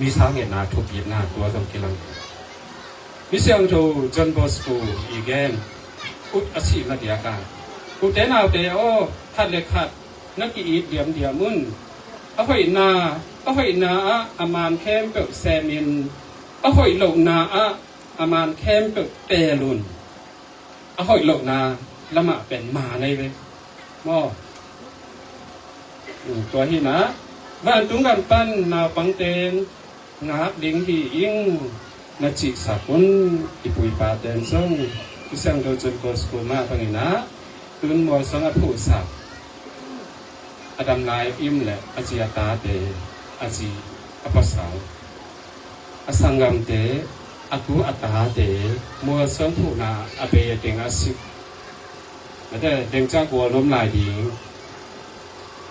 Misa ngetna thupitna tua zong kilang. Misiangtho John Bosco i gen ut a sih madiak a, ute naute aw, khat le khat na ki-it diamdiam un. A hoihna, a hoihna ah a man khempeuh semin, a hoih lohna ah a man khempeuh pel un. A hoih lohna lamah pen man ahi ve maw? Tua hi-in ah vantung gam pan naupangte in ngak ding hi ing, na cihsak un. I pu i pate in zong i Siangtho John Bosco mah bangin ah tun mualsuang a phuhsak a dam lai im leh a zi a tate, a zi a pasal, a sanggamte, a tu a tate mualsuang phuhna a bei a teng a sik, mate dengca gual nuam lai ding.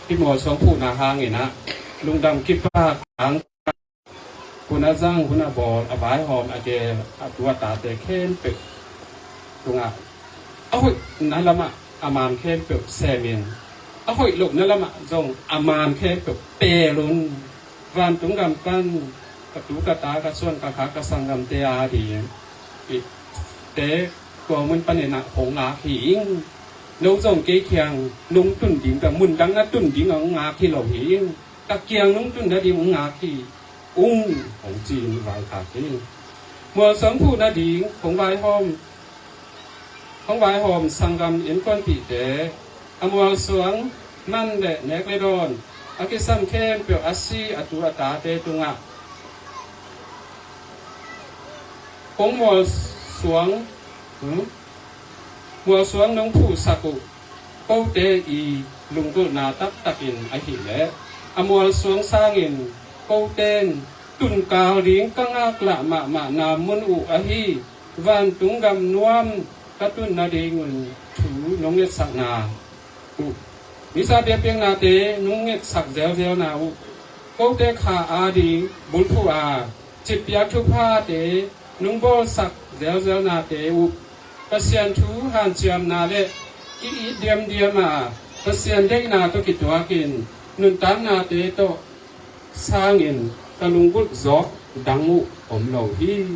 Hih mualsuang phuhna hangin ah lungdam kipak hang, hun a zang, hun a bawl, a vaihawm, a geel, a tu a tate khempeuh tungah a hoihna lamah a man khempeuh semin, a hoih lohna lamah zong a man khempeuh pel un. Vantung gam pan ka tu ka ta, ka suan ka kha, ka sanggamte ading i te tua mun panin ah hong ngak hi ing. No zong kei kiang nong tun ding, ka mundang na tun ding a hong ngak hi lo hi ing. Ka kiang nong tun nading hong ngak hi ung, hong ci-in vaikhak hi. Mualsuang phuh nading hong vaihawm, hong vaihawm sanggam innkuanpihte, a mualsuang man le nek le dawn a kisam khempeuh a si a tu a tate tungah kong mualsuang, hmm? Mualsuang nong phuhsak uh kote i lunggulhna taktakin ahih leh a mualsuang sangin kote in tunkal ding ka ngaklah mahmahna mun uh ahi vantung gam nuam ka tun nadingun thu nong ngetsakna uh, misa biakpiaknate nong ngetsak zelzelna uh, kote kha ading bulphuh a citpiak thuphate nong bawlsak zelzelnate uh, Pasian thu hanciamna le ki-it diamdiam a Pasian deihna tawh kituakin nuntaknate tawh sangin ka lunggulh zawk dang uh om lo hi.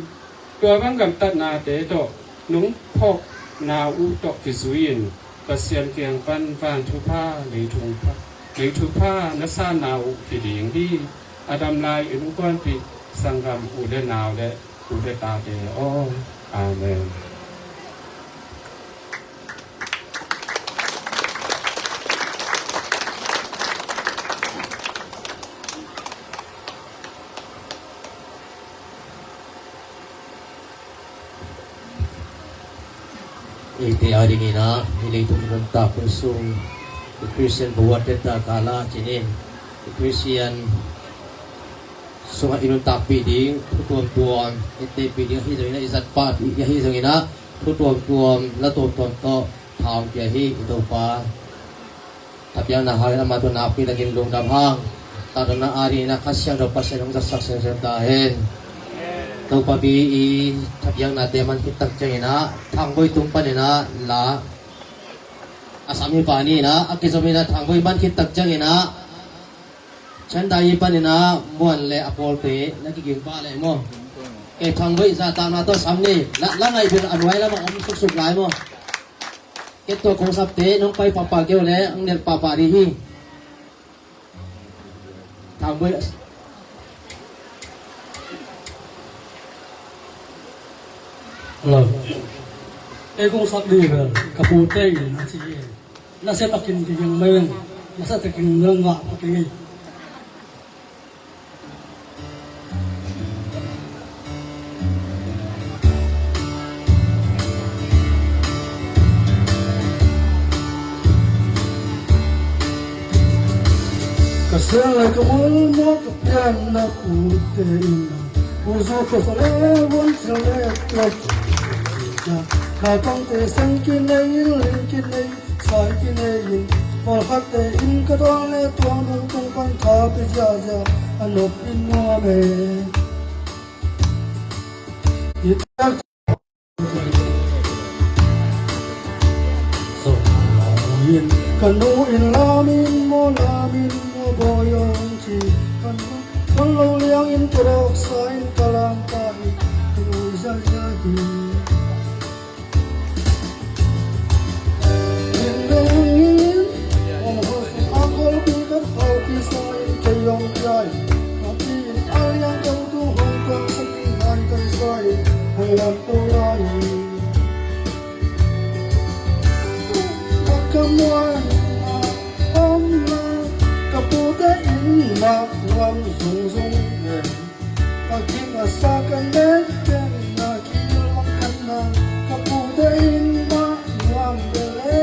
Tua bang gamtatnate tawh nong phawkna uh tawh kizui-in Pasian kiang pan van thupha, lei thupha, lei thupha na sanna uh hi ding hi. A dam lai innkuanpih sanggam u le nau le u le tate aw. Amen. Eite adingin ah hih leitung i nuntak hun sung i Khristian buatte ta kala cinin i Khristian sungah i nuntakpih ding thu tuamtuam i tepih ding ahi zongin ah, i zatpahpih ding ahi zongin ah, thu tuamtuam la tuamtuam tawh tha hong pia hi. I Topa thapiakna hangin ama tawh nakpi takin lungdam hang. Adonai, a dingin ah Kha Siangtho Pasian hong zatsak semsem ta hen. Topa pi i thapiaknate man khit tak ciangin ah Thangboi tung panin ah la a sam hi pa ni in ah a kizom in ah Thangboi man khit tak ciangin ah Chandai panin ah Muan le a pawlte na kiging pah leh maw? Kei Thangboi zahtakna tawh sam ni. La, la ngaih bil a nuai lamah om suksuk lai maw? Kei tua kong sapte nong pai pahpah kei uh leh ang nel pahpah dih hi. Thangboi. Hello. Kei kong sak dih bel ka pute in a ci hi. Nasia takin kiging mai ing. Nasia takin nang ngah pah kei ing. Ka sial lai ka mul maw ka pianna pute in a, pu zu khua sa le vuan sia le tua. Naupangte sang kinei in ling kinei, sai kinei in, pawlkhatte in ka dawn le tua nung tung pan kha pe ziahziah a nop in nuam e. Hi tak in ka nu in lam in maw, lam in maw bawi aw ci. Ka nu kan lo liang in ka dawk sa in ka lam ta hi. Ka nu ziahziah hi. Ka muanna om la, ka pute in mah nuam zungzung e. Ka gim a sa ka nek pen na kilvang khan na, ka pute in mah nuam bele.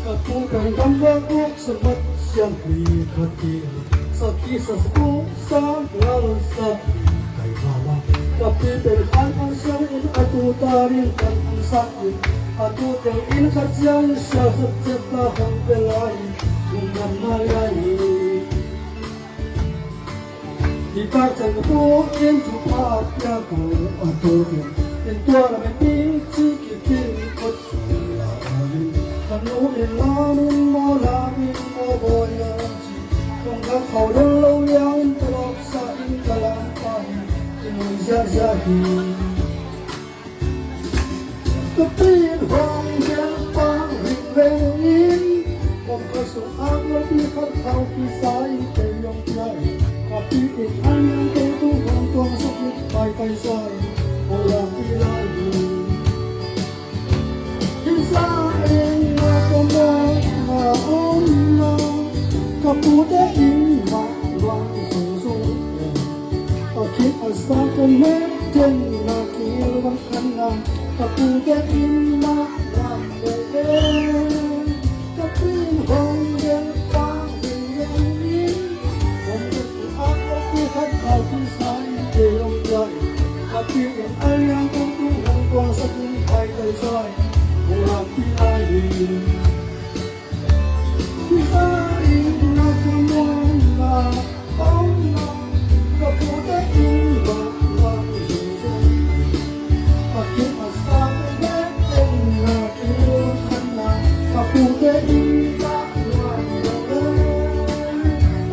Ka tu pen gamvak buk samat siangpi khat hi. Sakhi sa sapu sa ngal sa kai mama. Ka pi pen khan ang siang in a tu ta ring kan ang sa in, a tu teng in khat siang sia khat siat ta hong pe lai. Lungdam mai lai. Hi tak ciang ka pu in thupha pia ko a tu in, in tua na me pi ci ki kin kot la in. Ka nu in lam in maw, lam in maw bawi aw ci. Kong ka khau dong lo liang in ka lawk sa in ka lam pa in, in ui ziahziah hi. Ka pi in hong gelh pah vingveng in, kong ka sung a gualpi khat khauhpih sa in kei hong pia in. Ka pi in a niangtho tu hong tuangsak in paitai sa in, hong lampi lai in. Hi sa in na ka muanna om na, ka pute in mah luang zungzung in. A khit a sa ka nek den na kilvang khan na, ka pute in mah lam lele. Ka pi in hong gelh pah vingveng in, hong gelh pah a khat khauhpih sa in kei hong pia in. Ka pi in a niangtho tu hong tuangsak in paitai sa in, hong lampi lai in. Hi sa in na ka muanna om na, ka pute in mah luang zungzung. A khit a sa ka nek den na kilvang khan na, ka pute in mah luang lele.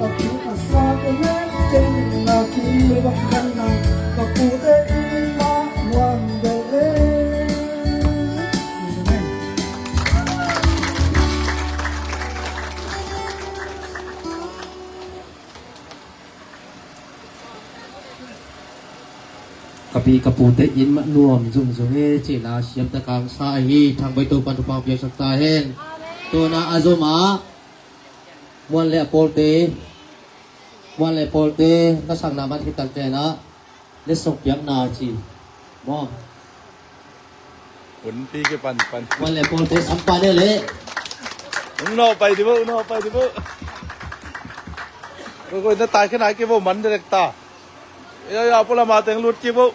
A khit a sa ka nek den na kilvang khan na, ka pute in mah luang lele. Amen. Ka pi ka pute inn mah nuam zungzung hi, cihna siamte kangsa ahi. Thangvei Topan thupha piaksak ta hen. Tuna a zom ah Muan le a pawlte, Muan le a pawlte na sakna man khit tak tenah le sawk piakna ci maw? Hun pi ke pan pan. Muan le a pawlte sampa ne le. Ung no pai di bo, ung no pai di bo. Ko ko na tai khena ke bo man direct ta. Ya ya, pula ma teng lut ki bo.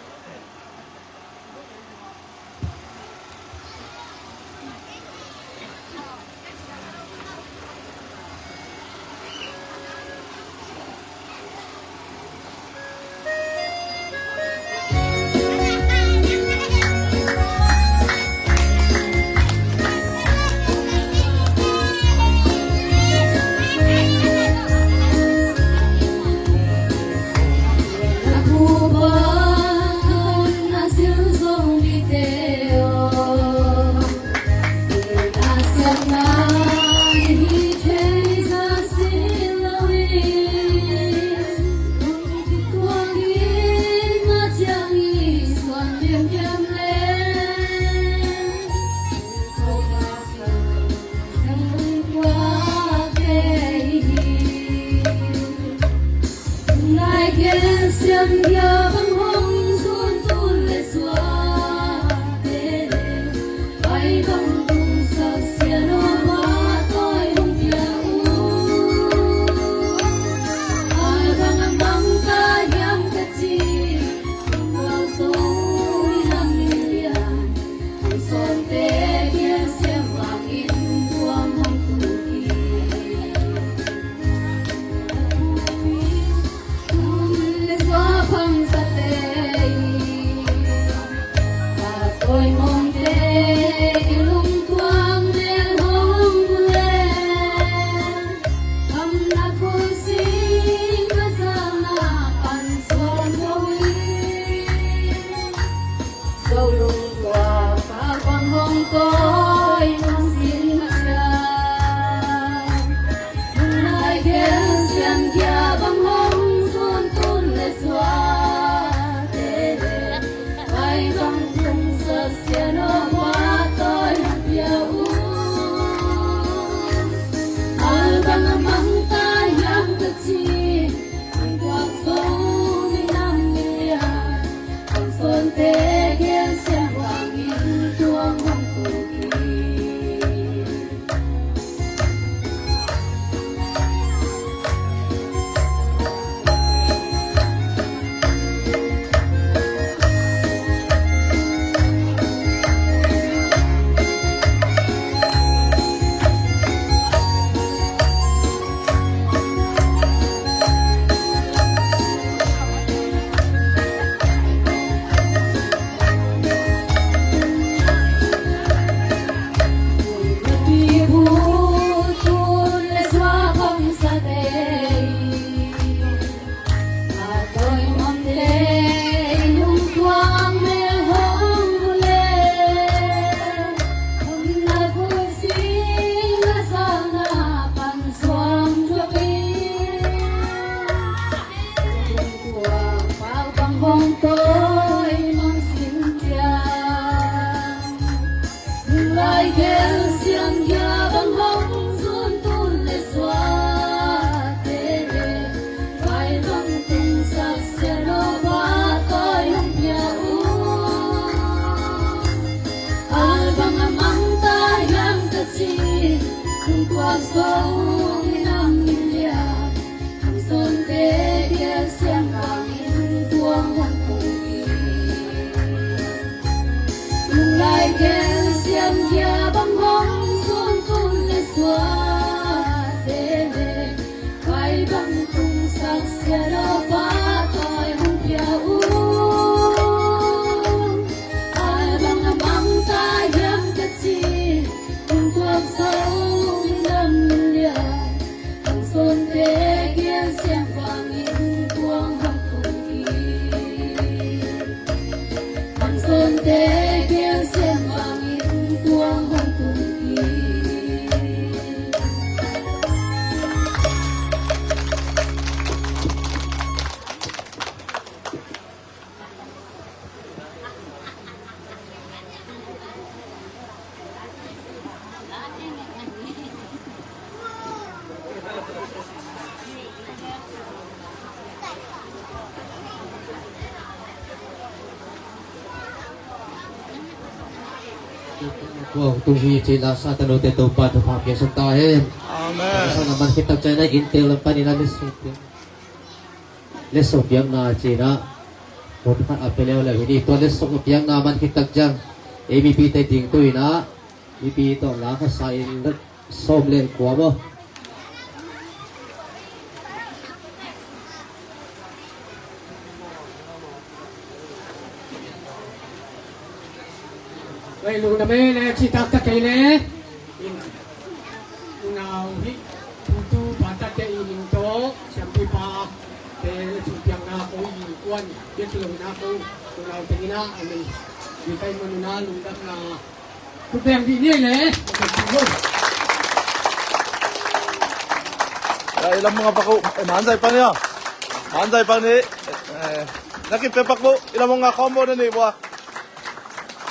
Tua tung hi ci-in ah Satan ute Topa thupha piaksak ta hen. Amen. Satan a man khit tak ciangin ah innte lam panin ah letsong piak, letsong piakna ci-in ah hun khat a pia leuleu hi ni. Tua letsong piakna man khit tak ciang ei mipite dingto in ah mipi tawh la khat sa in sawm le kua maw? Vai lungdam e le, citak tak kei le. Unau hi, tutu pa tate i ning tawh siampipa te le cungpiakna ko i kuan biak lo na ko unau tengina a mi. Di kai manuna lungdamna. Khut beng dih ni le. Ya, i lam nga pak uh. Eh, manzai pak ni ah. Manzai pak ni. Eh, na kipe pak uh. I lam nga khawm uh na ni bua.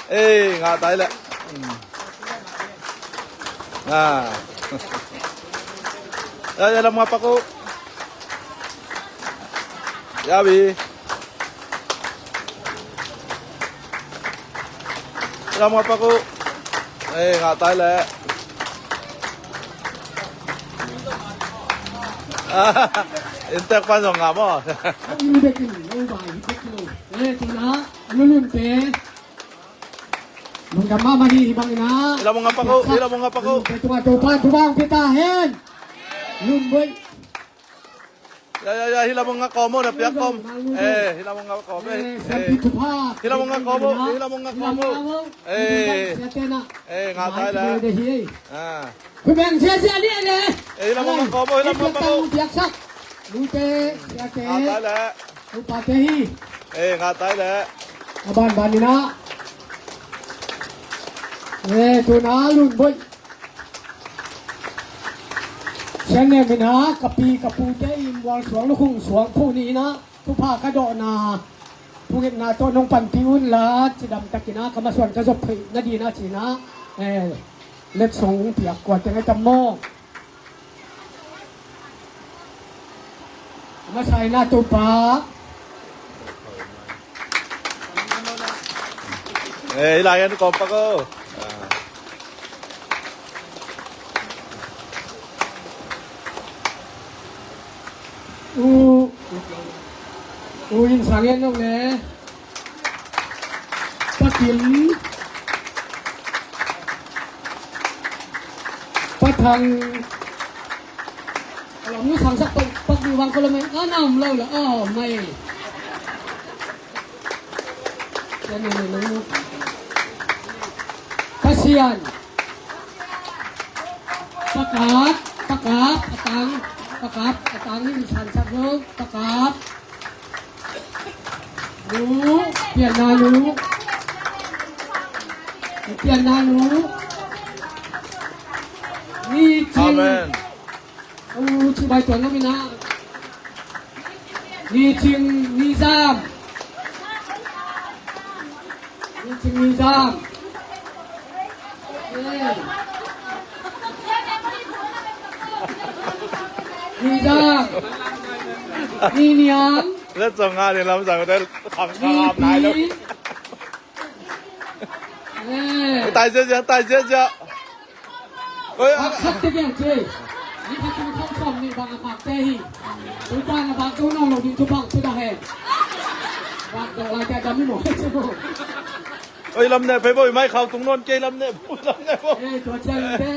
Eh, nga tai le. Hmm. Ah. Ya, i lam nga pak uh. Ya, bi. Lam nga pak uh. Eh, nga tai le. Inntek pan zong nga maw? Inn bek in, lo bai hi bek lo. Eh, tuna, a lulunte. Lungdam mahmah hi, hi bangin ah. Lam nga pak uh, lam nga pak uh. Lulunte tungah Topa, Topa hong pia ta hen. Lun boih. Ya, ya, ya, hi lam nga kawm uh, na piak kawm. Eh, hi lam nga kawm, eh. Eh, hi lam nga kawm uh, hi lam nga kawm uh. Eh, eh, nga tai le. Ah. Khut beng ziazia ni le. Eh, hi lam nga kawm uh, hi lam nga kawm uh. Piaksak. Lute, siate. Nga tai le. Upate hi. Eh, nga tai le. A banban in ah. Eh, tuna lun boih. Sian ne min ha, ka pi ka pute i mual suang lukhung suang phuh ni in ah, thupha ka dawhna, thungetna tawh nong panpih un la, cidam takin ah, ka masuan ka zop theih nadin ah ci-in ah, eh, letsong piak kua teng ai tam maw? A masa in ah Topa. Eh, i lai an kawm pak uh. Ah. U, u in sang en nong le. Pa Kim. Pa Thang. Kalau mu sang sak pak, pak di bang kalau main, ah, nam lo lah, oh, main. Pasian. Pakap, pakap, atang, pakap, atang ni sansak lo, pakap. Nu, pian na nu. Pian na nu. Ni cing. Amen. U, ci bai tuan lo mina. Ni cing, ni zam. Ni cing, ni zam. Eh. Ni zam. Ni niam. Let song nga ni lam sang hotel kham kham nai lo. Eh. Tai zia zia, tai zia zia. Oi, ah. Khat te kiang ci. Ni khat ci ni khat som ni bang a mak te hi. Ui pa na bang tu nong lo ding tu bang tu da hen. Bang tu lai te dam ni mo. Oi, lam ne pe boi mai khau tung non ke lam ne. Lam ne bo. Eh, tua ciang te.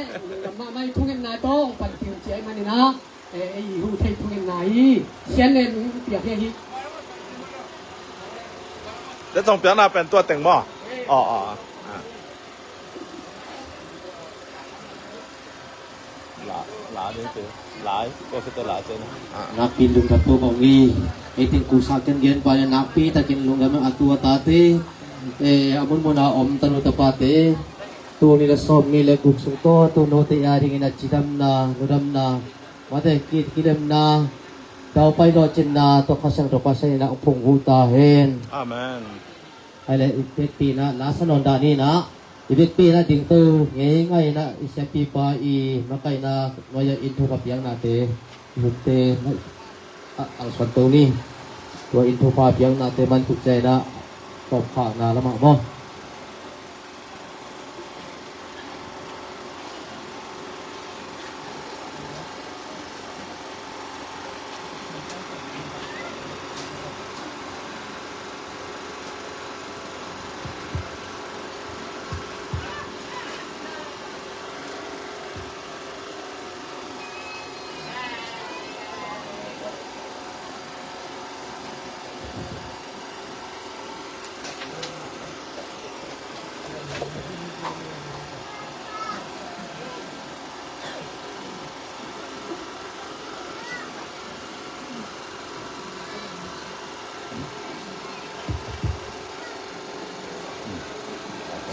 Lam ma mai thungetna tawh pan piu ci ai man ni na. Eh, ei hu thei thungetna hi. Sian ne mi piak hi. Te tong piakna pen tua teng maw? Aw, aw, aw. La, la ding te. Lai, ko se te lai te na. Ah. Nakpi lungdam tua mawng hi. Ei teng kusa ken gen pa nakpi takin lungdam a tu a tate. Eh, a munmun a om tanu tapate. Tuni la sawm ni le guk sung tawh, tu note a dingin a cidamna, nudamna, mate ki, kidemna, daupai lawhcinna, tawh Kha Siangtho Pasian in a hong phungvuh ta hen. Amen. Hai le, i vekpi in a, la sa nawn dan in a, i vekpi in a dingto ngeingai in a, i siampipa i makaihna nuai-ah inn thupha piaknate, i hunte, a, a suanto ni. Tua inn thupha piaknate man khut ciang in a, tawpkhakna lamah maw.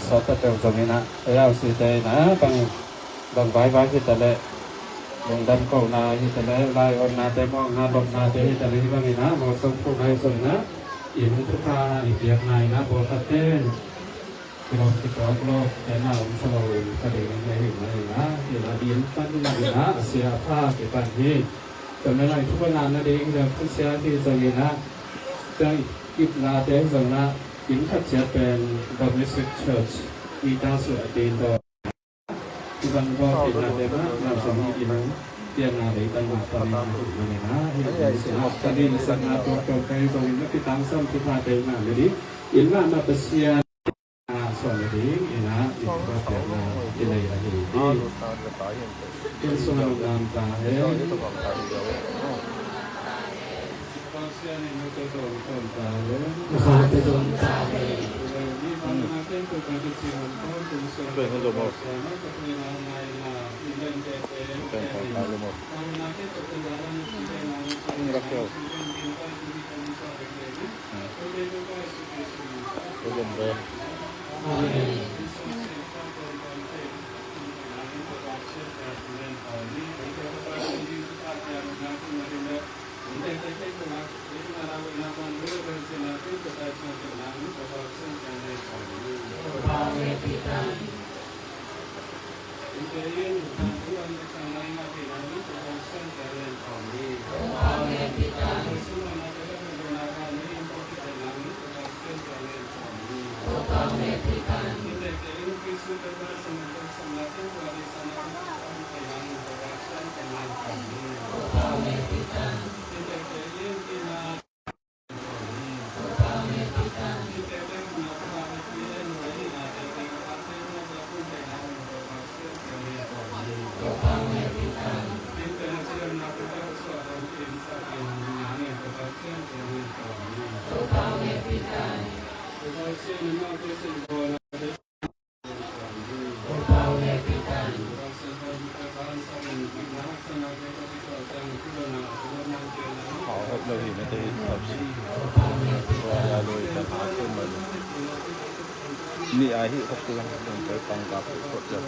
Sawt a peuh zong in ah, A R C te in ah, bang, bang vaivai hi ta leh, lungdam kohna hi ta leh, lai-onnate, muakna, lawpnate hi ta leh, hih bang in ah, mawhsawm phuhna hi zong in ah, inn thupha i piakna in ah, pawlkhatte in kilawm kituak lawp, kei na om sa lo in ka ding in hei hi mai in ah, in ah, inn pan in ah, a sia a pha kipan hi. Tua mah lai thupha ngahna ding, inn ah thusia hi zong in ah, ciang itnate hi zong in ah, inn khat ciat pen Domestic Church, i ta suah a tin daw. I bang bawl itnate mah, na zong i inn piakna ding tang mah pan in ah, hi mai in ah, hi mai in ah, ka ding sakna tuak tuak ka hi zong in ah, kitangsam thuphate ngah ding, inn mah na Pasian suan ding in ah, i thuak piakna i nei ahi hi. Tun sung a lungdam ta hen. Ni a hi khop tu lang, dong koi pang ka khop khop ja.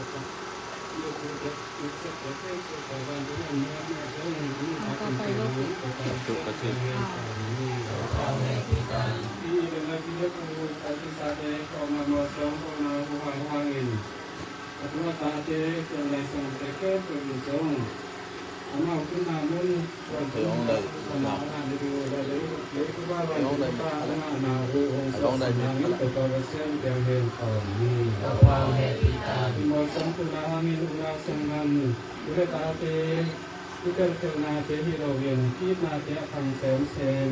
Ute tate, i teltelnate hi loin, ki-itnate a khang semsem,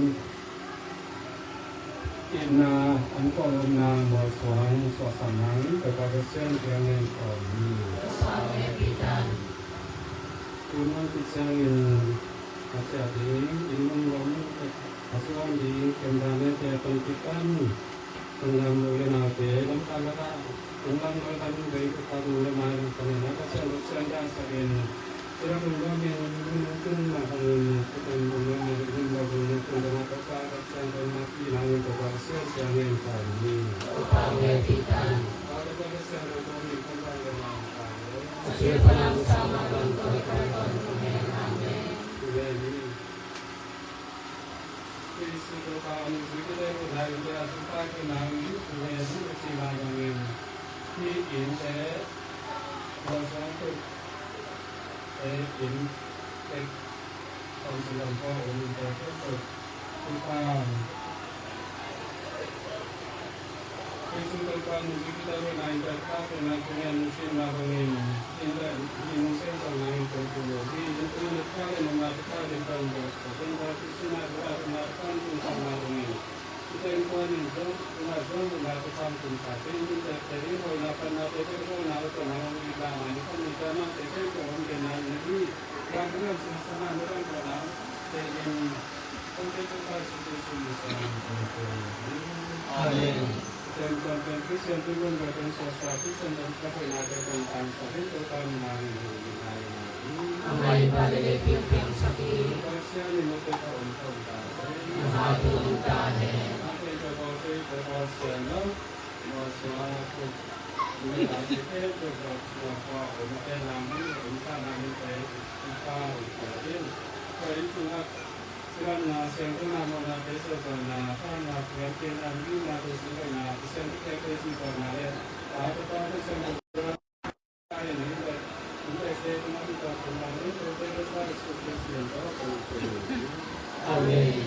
itna an kawlumna mualsuang suahsak nangin Topa Pasian kiangin kawm hi. Tun hong kiciangin a ciah ding, inn lunglawm a suang ding, cameraman te tawh kipan, Tung lam u le naute, lamkal lakah, tung lam lo lam vei, tuk lam u le mai lam panin, a Pasian lungsiang dangsakin, tua lam lungnuamin, lungnuam tung mah bangin, tua lam lungnuamin, lungnuam lo lungnuam tung dangah Topa Pasian tung mah pi nangin Topa Pasian siangin ka hi. Topa hong hehpih ta in. Topa Pasian tung mah pi nangin Topa Pasian tung mah pi nangin. Amen. Jesu Topa, nungzui kite uh na inn te a sungpa kei nang in, tu he nung ka ci nai bangin, hih inn te, mualsuang tuk, te inn tek, khong sung lam khong um inn te tuk tuk, Topa. Jesu Topa, nungzui kite uh na inn te a sungpa kei nang in, tu he nung ka ci nai bangin, inn te, inn te nung sen sang nangin kong kum uh hi. Inn te nung ka ci nai bangin, inn te nung ka ci nai bangin, inn te nung ka ci nai bangin, Amen. Amen.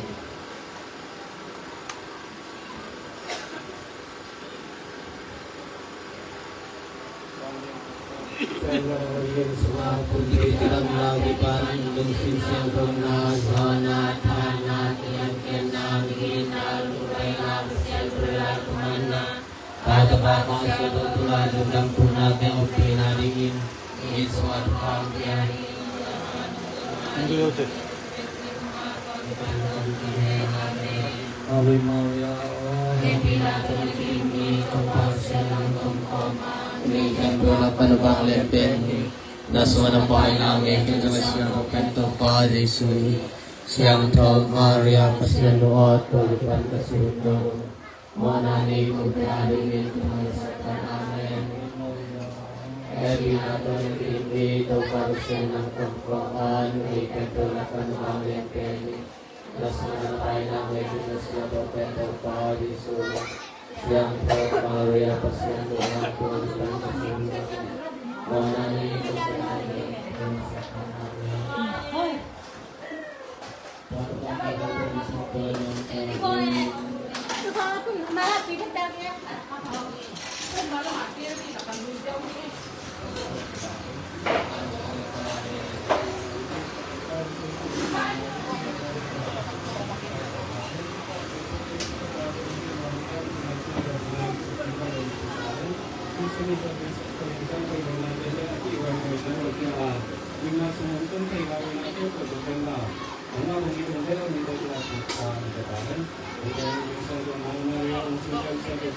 Ave Maria. Siangtho Maria, Pasian thu awt, koi pan ka sihna. Mawhna nei kong pia dingin thupha satan. Amen. Happy Mother's Day, Topa Pasian nang kong kong an, nei kan to na kan bang lian pen. Nasana pai nang nei kan siapa pen Topa Jesu. Siangtho Maria Pasian nang kong kong an. Mawhna nei kong pia dingin thupha satan. Amen. Amen.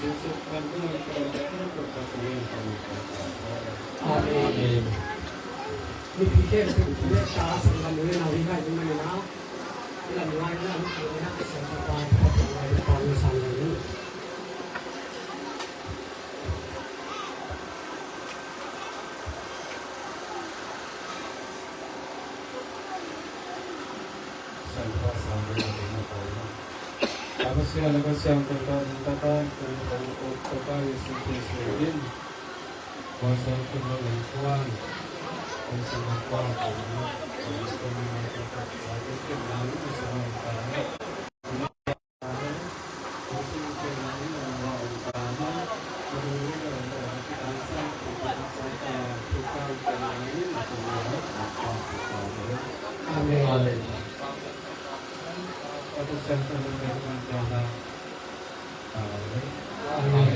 Amen. Amen.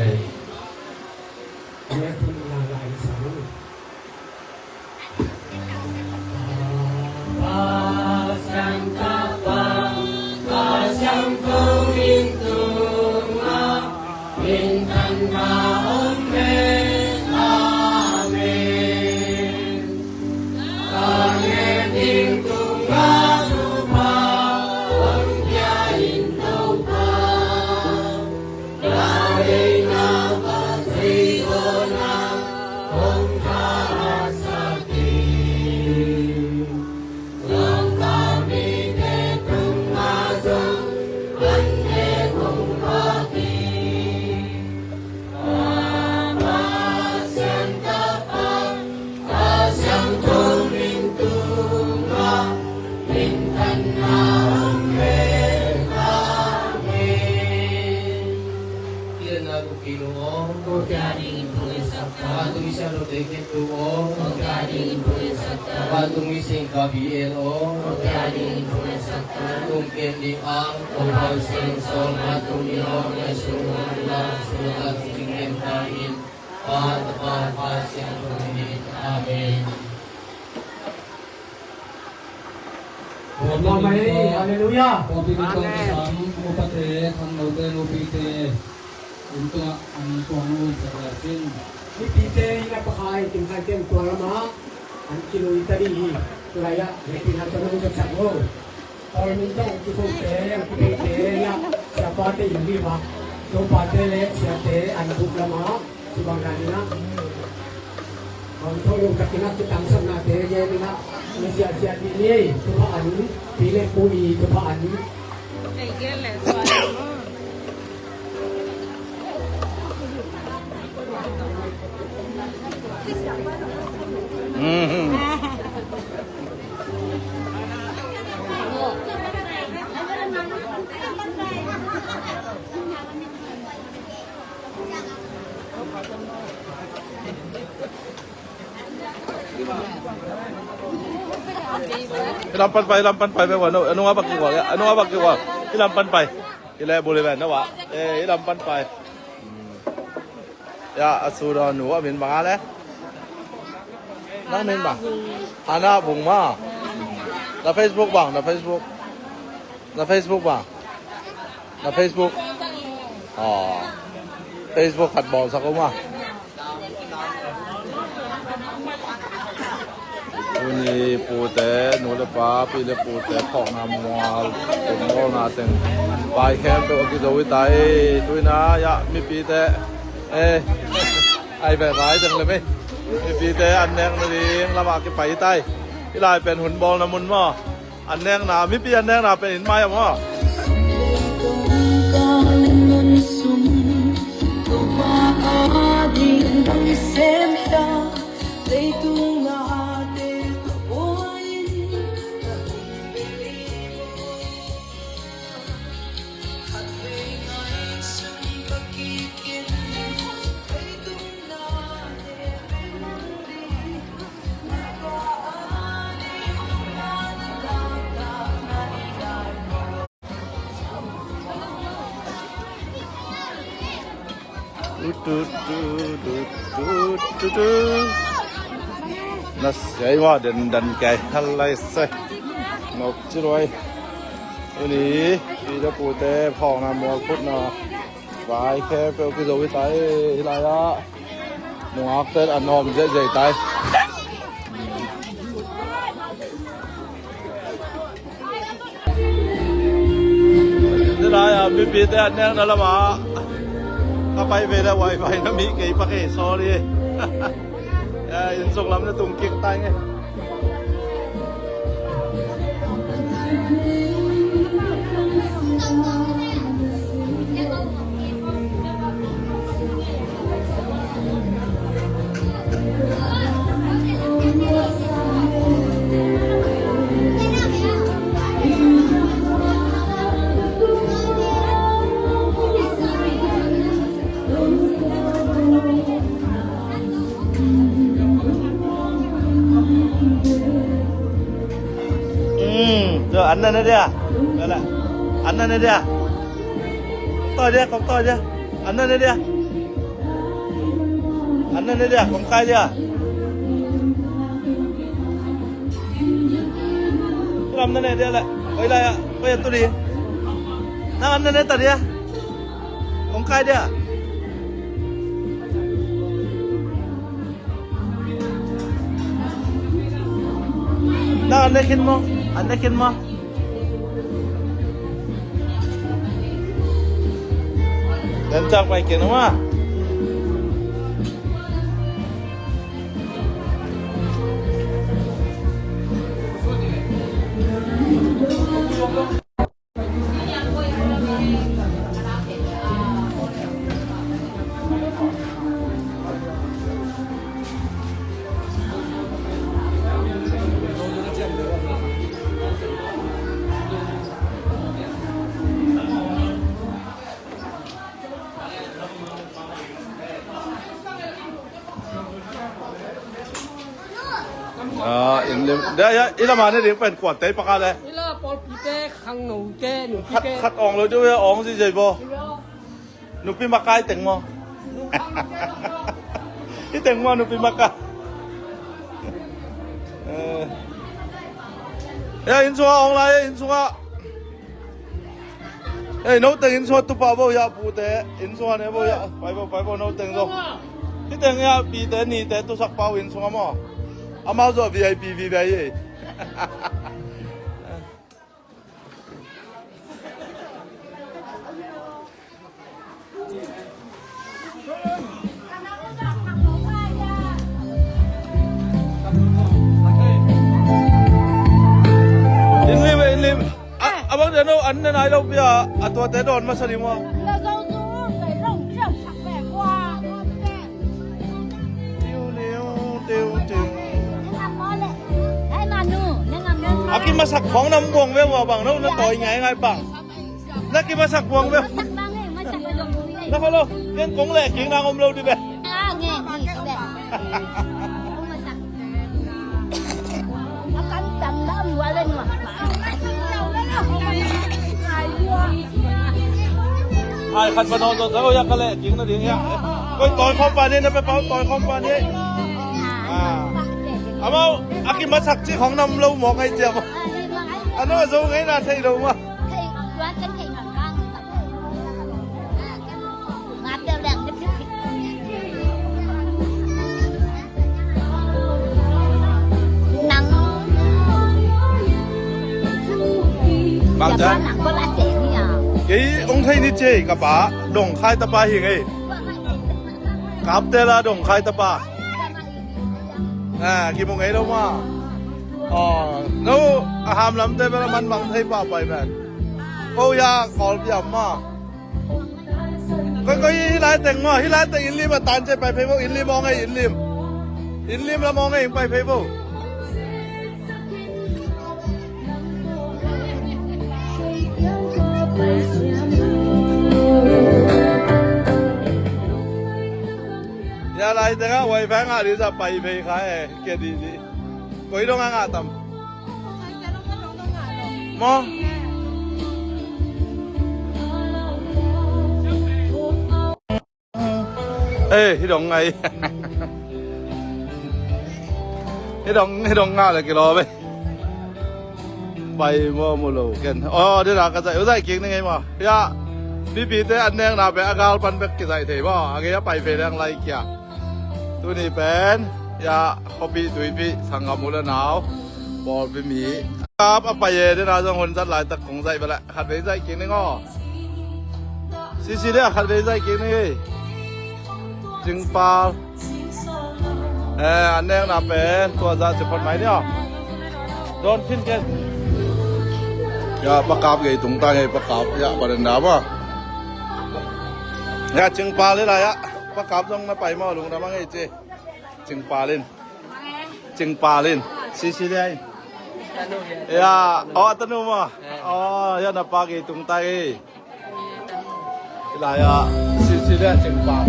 Amen. Amen. Amen. Halleluiah. Amen. Inn tungah an tuang lo in sak lai cin. Mipite inn a pakhai, tingkhaite inn tuang lamah an kilui ta dih hi. Tulai ah hehpihna tawh nong zopsak lo. Paul min tawh kikhote, an kipeite inn ah siapa Te in vive a, Topate le siate an buk lamah sibang dan in ah, bang tho lo takin ah kitangsapnate gen in ah, na siatsiat dih ni ei, thupha an, pi le pu i thupha an. Hi lam pan pai, hi lam pan pai, pai wan, anu nga bak kiwa, anu nga bak kiwa, hi lam pan pai. Hi le buli ben na wa, eh, hi lam pan pai. Ya, a su da nu a min bang a le. Nang min bang. Hana Bung ma. Na Facebook bang, na Facebook. Na Facebook bang. Na Facebook. Aw. Facebook khat bawlsak um a. Tuni pute, nu le pa, pi le pute, phawkna mual, kum bawlna teng vai khempeuh a kizo hi ta ei. Tuina ya mipite, eh, ai ve vai teng le mei. Mipite an nek nading lamah kipai hi ta ei. Hi lai pen hun bawlna mun maw. An nekna, mipi an nekna pen inn mai ah maw? Tu, tu, tu, tu, tu, tu, tu. Na siai wa den den kai halai sai. Nok ci roi. Ini, pi da pute phawkna mual phutna. Vai khempeuh kizo hi ta ei, hi lai ah. Nungakte an nawm ziahziah hi ta ei. Hi lai ah, mipite an nekna lamah ka pai ve le, wifi na mih kei pak ei, sorry. Eh, inn sung lam na tung kik ta ei. Hmm, tu, an na ne dia. Kala. An na ne dia. Kong tawi dia, kong tawi dia. An na ne dia. An na ne dia, kong kai dia. Lam na ne dia le. Koi la ya, koi ya tu di. Na an na ne ta dia. Kong kai dia. Na an ne khin maw? An ne khin maw? Den cak pai khin maw? Ah, inn lim. Dia, ya, i lam a ne ding pen kuate i pak a le. I la pawlpite, khangnote, nupite. Khat, khat awng lo deuh, ya awng zihziah bo. Nupi makai teng maw. I teng maw, nupi makai. Eh. Ya, inn sungah awng lai, inn sungah. Ei, no teng inn sungah tu pah bo ya, pute. Inn sungah ne bo ya. Pai bo, pai bo, no teng zong. Hi teng ya, pite, nite, tusak pah uh inn sungah maw. Amau zong V I P, V V I P. An na nai lo pia, a tuate dawn masa ding maw? Na zo zu, kei long ciang sak ve kua. Tiu, tiu, tiu, tiu. A kimasak khawng na muang ve ua bang no, na tawi ngaingai bang. Na kimasak muang ve. Na kho lo, ken kong leh kik nang om lo di ve. Ai, khat pa nawn zong zang, oh, ya ka leh kik na ding ya. Koi tawi khawm pa ni, na pe pau tawi khawm pa ni. Ah. Amau, a kimasak ci khawng nam lo mawk ai ciam. Ano a zo ngai na thei lo ma. Bang ca? Kei ong thei ni cia, ka pa Dong Khai tapa hi ngei. Kapte la Dong Khai tapa. Ah, kimu ngei lo ma. Oh, no, a ham lamte bel a man bang thei pahpah pen. Ko ya kawl piam ma. Koi, koi, hih lai teng maw, hih lai teng inn lim a tan ciah pai phei vo, inn lim aw ngei, inn lim. Inn lim lam aw ngei, pai phei vo. Ya lai teng ah wifi ngah dih zah pai phei kha e, kia dih dih. Koi dong a ngah tam. Maw? Eh, hih dong ngai. Hih dong, hih dong ngah le kilawm e. Pai maw mu lo ken. Aw, dena ka zaih, u zaih kik ni ngei maw. Ya, mipite an nekna pe a gal pan bek kizaih thei maw. A ngei a pai phei leng lai kia. Tuni pen, ya, khuapi tuipi sanggam u le nau, pawlpi mi. Kap a pai e, dena zong hun zat laitak kong zaih bel a khatvei zaih kik ning aw. Sisi le a khatvei zaih kik ning ei. Cingpal. Eh, an nekna pen tua zah ci phot mai ni aw. Dawn khin ken. Ya, Pa Kap gei tung ta ngei, Pa Kap, ya, baranda ma. Ya, Cingpal hi lai ah. Pa Kap zong na pai maw, lungdam a ngei ci. Cingpal in. Cingpal in. Sisi le in. Ya, aw, a tanu maw. Aw, ya, na pa gei tung ta ei. Hi lai ah, Sisi le Cingpal.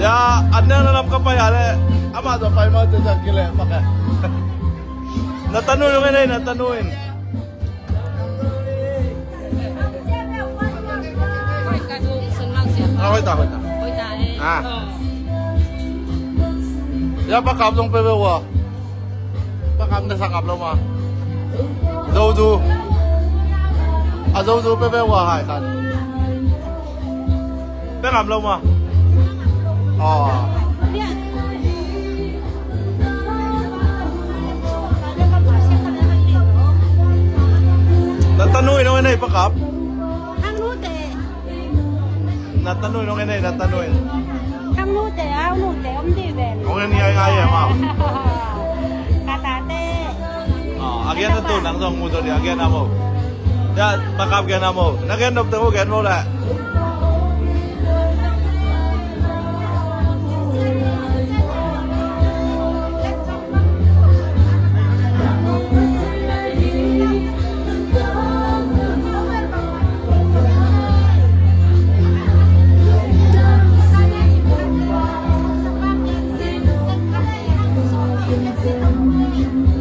Ya, an neu na lam ka pai a le. Amah zong pai maw, tua zong kileh pak e. Na tanu in ong en ei, na tanu in. Ah, hoih ta, hoih ta. Ah. Ya, Pa Kap zong pe ve ua. Pa Kap na sa ngap lo ma. Zozu. A Zozu pe ve ua hai khat. Pe ngam lo ma. Aw. Na tanu in ong en ei, Pa Kap. Khang nute. Na tanu in ong en ei, na tanu in. Khang nute, au nute, om di ven. Ong en ngai ngai e mau. Ka tate. Aw, a gen na tu nang zong mu zaw di, a gen a maw. Ya, Pa Kap gen a maw. Na gen nop teng uh gen maw leh.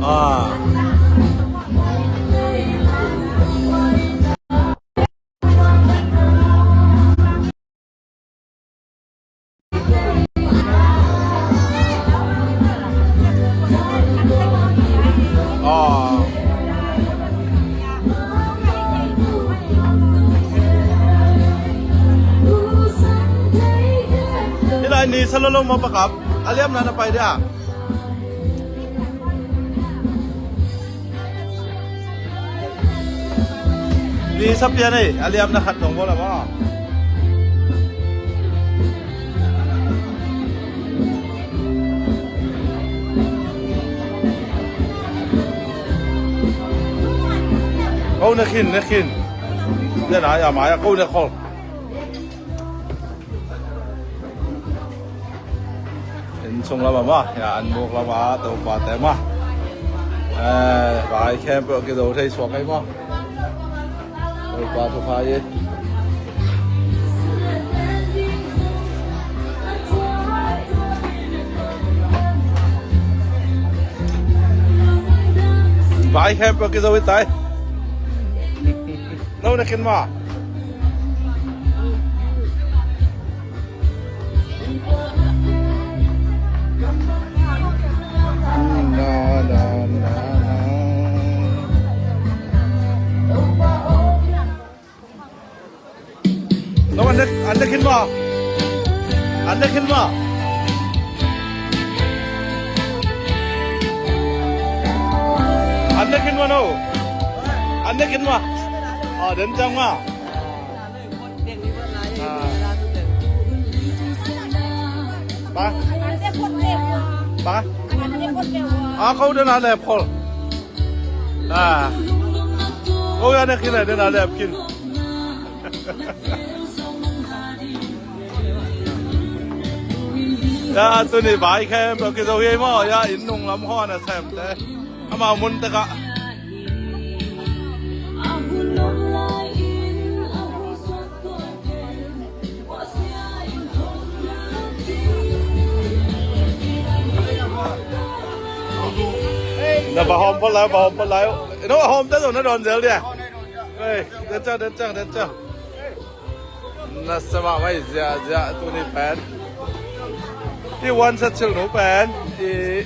Ah. Aw. Hih lai ni sa lo lo maw, Pa Kap? A liamna na pai dia. Ni sa pian ei, a liamna khat dong bawl a maw. Ko ne khin, ne khin. Dena ya ma ya ko ne khol. Inn sung lama ma ya, an buk lama Topa te ma. Eh, vai khempeuh kizo thei suak ei ma. Topa thupha hi. Vai khempeuh kizo hi tai. No na khin ma. Na, na, na, na. No, an ne, an ne khin ma. An ne khin ma. An ne khin ma no. An ne khin ma. Aw, den cang ma. Aw. Ba. Ba. Aw, ko den a lep khol. Aw. Ko ya ne khin a den a lep khin. Ya, tuni vai khempeuh kizo hi maw? Ya, inn nung lam haw nasemte. Amau mun tek ah. Na va hawm phot lai, va hawm phot lai. No, a hawm te zong na dawn zel dia. Ei, den ciang, den ciang, den ciang. Nasa mahmah hi ziahziah tuni pen. I one set silh nu pen. I,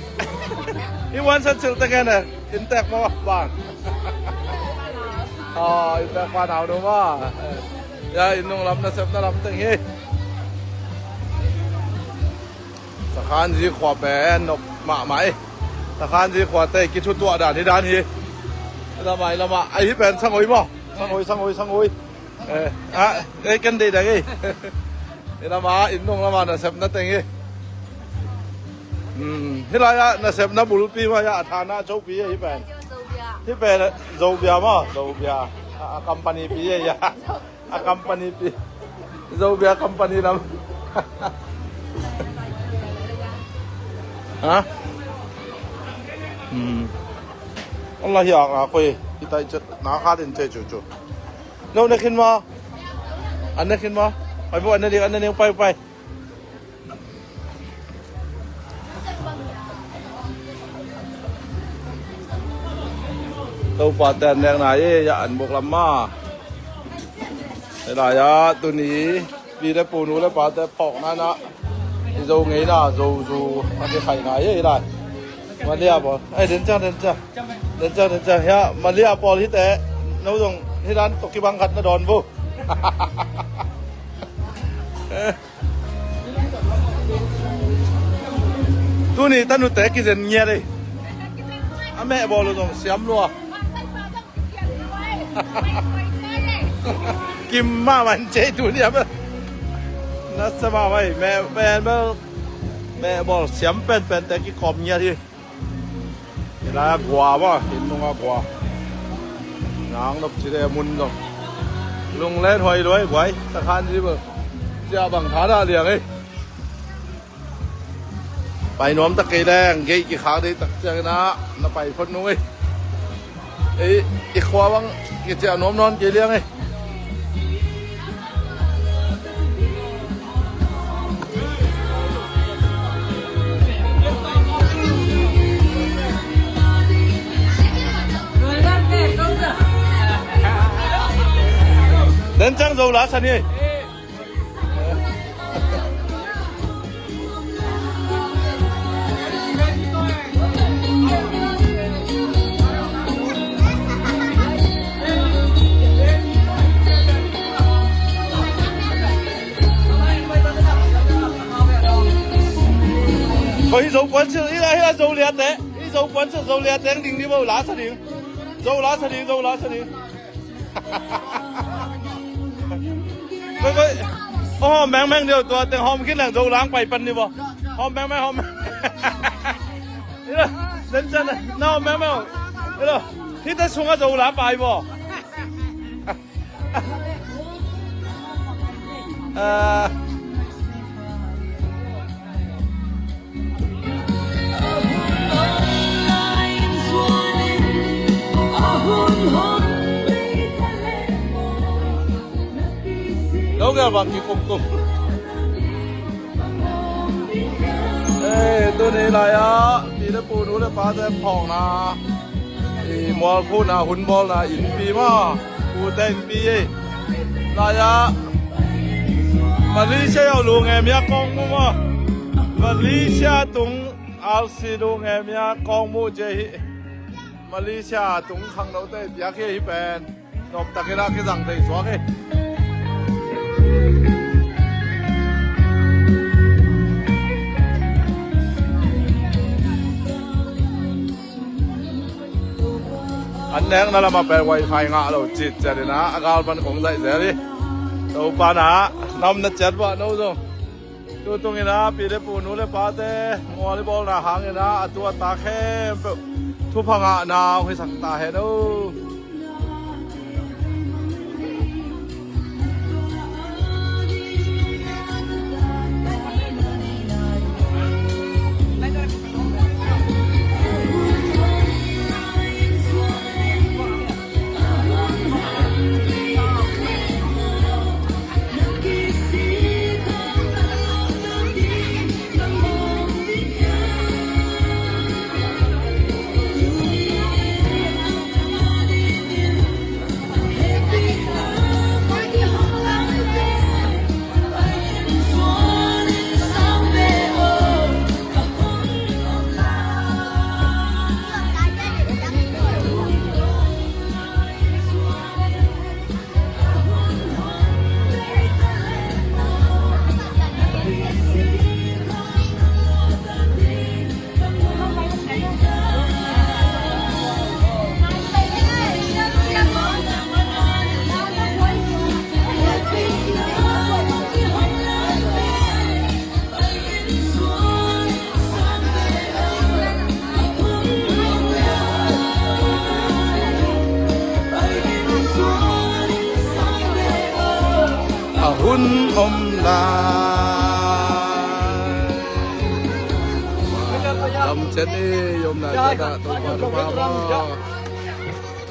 i one set silh tek hen e. Inntek mah bang. Aw, inntek pa nau nu mah. Ya, inn nung lam nasepna lam teng hi. Sakhanzi khua pen nop mahmah hi. Sakhanzi khuate kithutuah dan hi dan hi. Lamah, lamah. Ahi pen sangoi maw? Sangoi, sangoi, sangoi. Eh, ah, eh, kan deih dek ei. Hi lamah, inn nung lamah nasepna teng hi. Hmm, hih lai-ah nasepna bulpi mah hi-a, a thana chopi hi pen. Hih pen Zobia maw, Zobia. A, a company pi hi-a. A company pi. Zobia company lam. Ha? Hmm. Allah hiang a koi. Hih tai chet na kha din che chu chu. No, na khin ma. An na khin ma. Pai bu, an na ding, an na ding, pai, pai. Topa te an nekna hi, ya an buk lam ma. Hih lai-ah tuni pi le pu, nu le pate phawkna inah i Zo ngeina, Zo zu a kikhaihna hi, hih lai. Malia pawl. Ai, den ciang, den ciang. Den ciang, den ciang. Hiah Malia pawl hi teh. No zong hih dan tawh kibang khat na dawn bu. Tuni tanute kizen ngiat ei. A mehbawl uh zong siam lua. Kim mahmah in cei tuni a bel. Nasa mahmah ei. Meh, meh, meh, mehbawl siam penpente kikawm ngiat hi. Hih lai-ah gua maw, inn nungah gua. Nang nop ci deh mun zong. Lunglen huai luai guai, sakhan zi bel. Ciah bang tha dah liang ei. Pai nuam tak kei leng, gate kikhak dei tak ciangin ah, na pai phot nung ei. Ei, i khua bang kiciah nuam nawn kei liang ei. Den ciang Zo la sa ni. Ko hi Zo puan silh, hi la, hi la, Zo liate. Hi Zo puan silh, Zo liate, ding ding bo, la sa ding. Zo la sa ding, Zo la sa ding. Koi, koi. Oh, meng meng deuh tua teng hawm khin leng Zo lang pai pan ni bo. Hawm meng meng, hawm. Ilo, den ciang na hawm meng meng. Ilo, hih te sungah Zo la pai bo. Ah. Lo ngal bang kikumkum. Eh, tuni lai-ah pi le pu, nu le pate phawkna, i mualphuhna hun bawlna innpi maw, pute innpi ei. Lai-ah Malaysia ah lu ngemia kawng mu maw. Malaysia tung R C lu ngemia kawng mu ci hi. Malaysia tung khangnote piak hi, hi pen. Noptakin a kizang thei suak hi. An nekna lamah pen wifi ngah lo citciat in a, a gal pan kong zaih zel hi. Topa na namna ciat vah no zong. Tutung in a pi le pu, nu le pate mual i bawlna hangin a, a tu a ta khempeuh thupha ngahna hong hisak ta hen o. A hun om lai. Lam ciat ni, om lai ciat ah, Topa, Topa maw.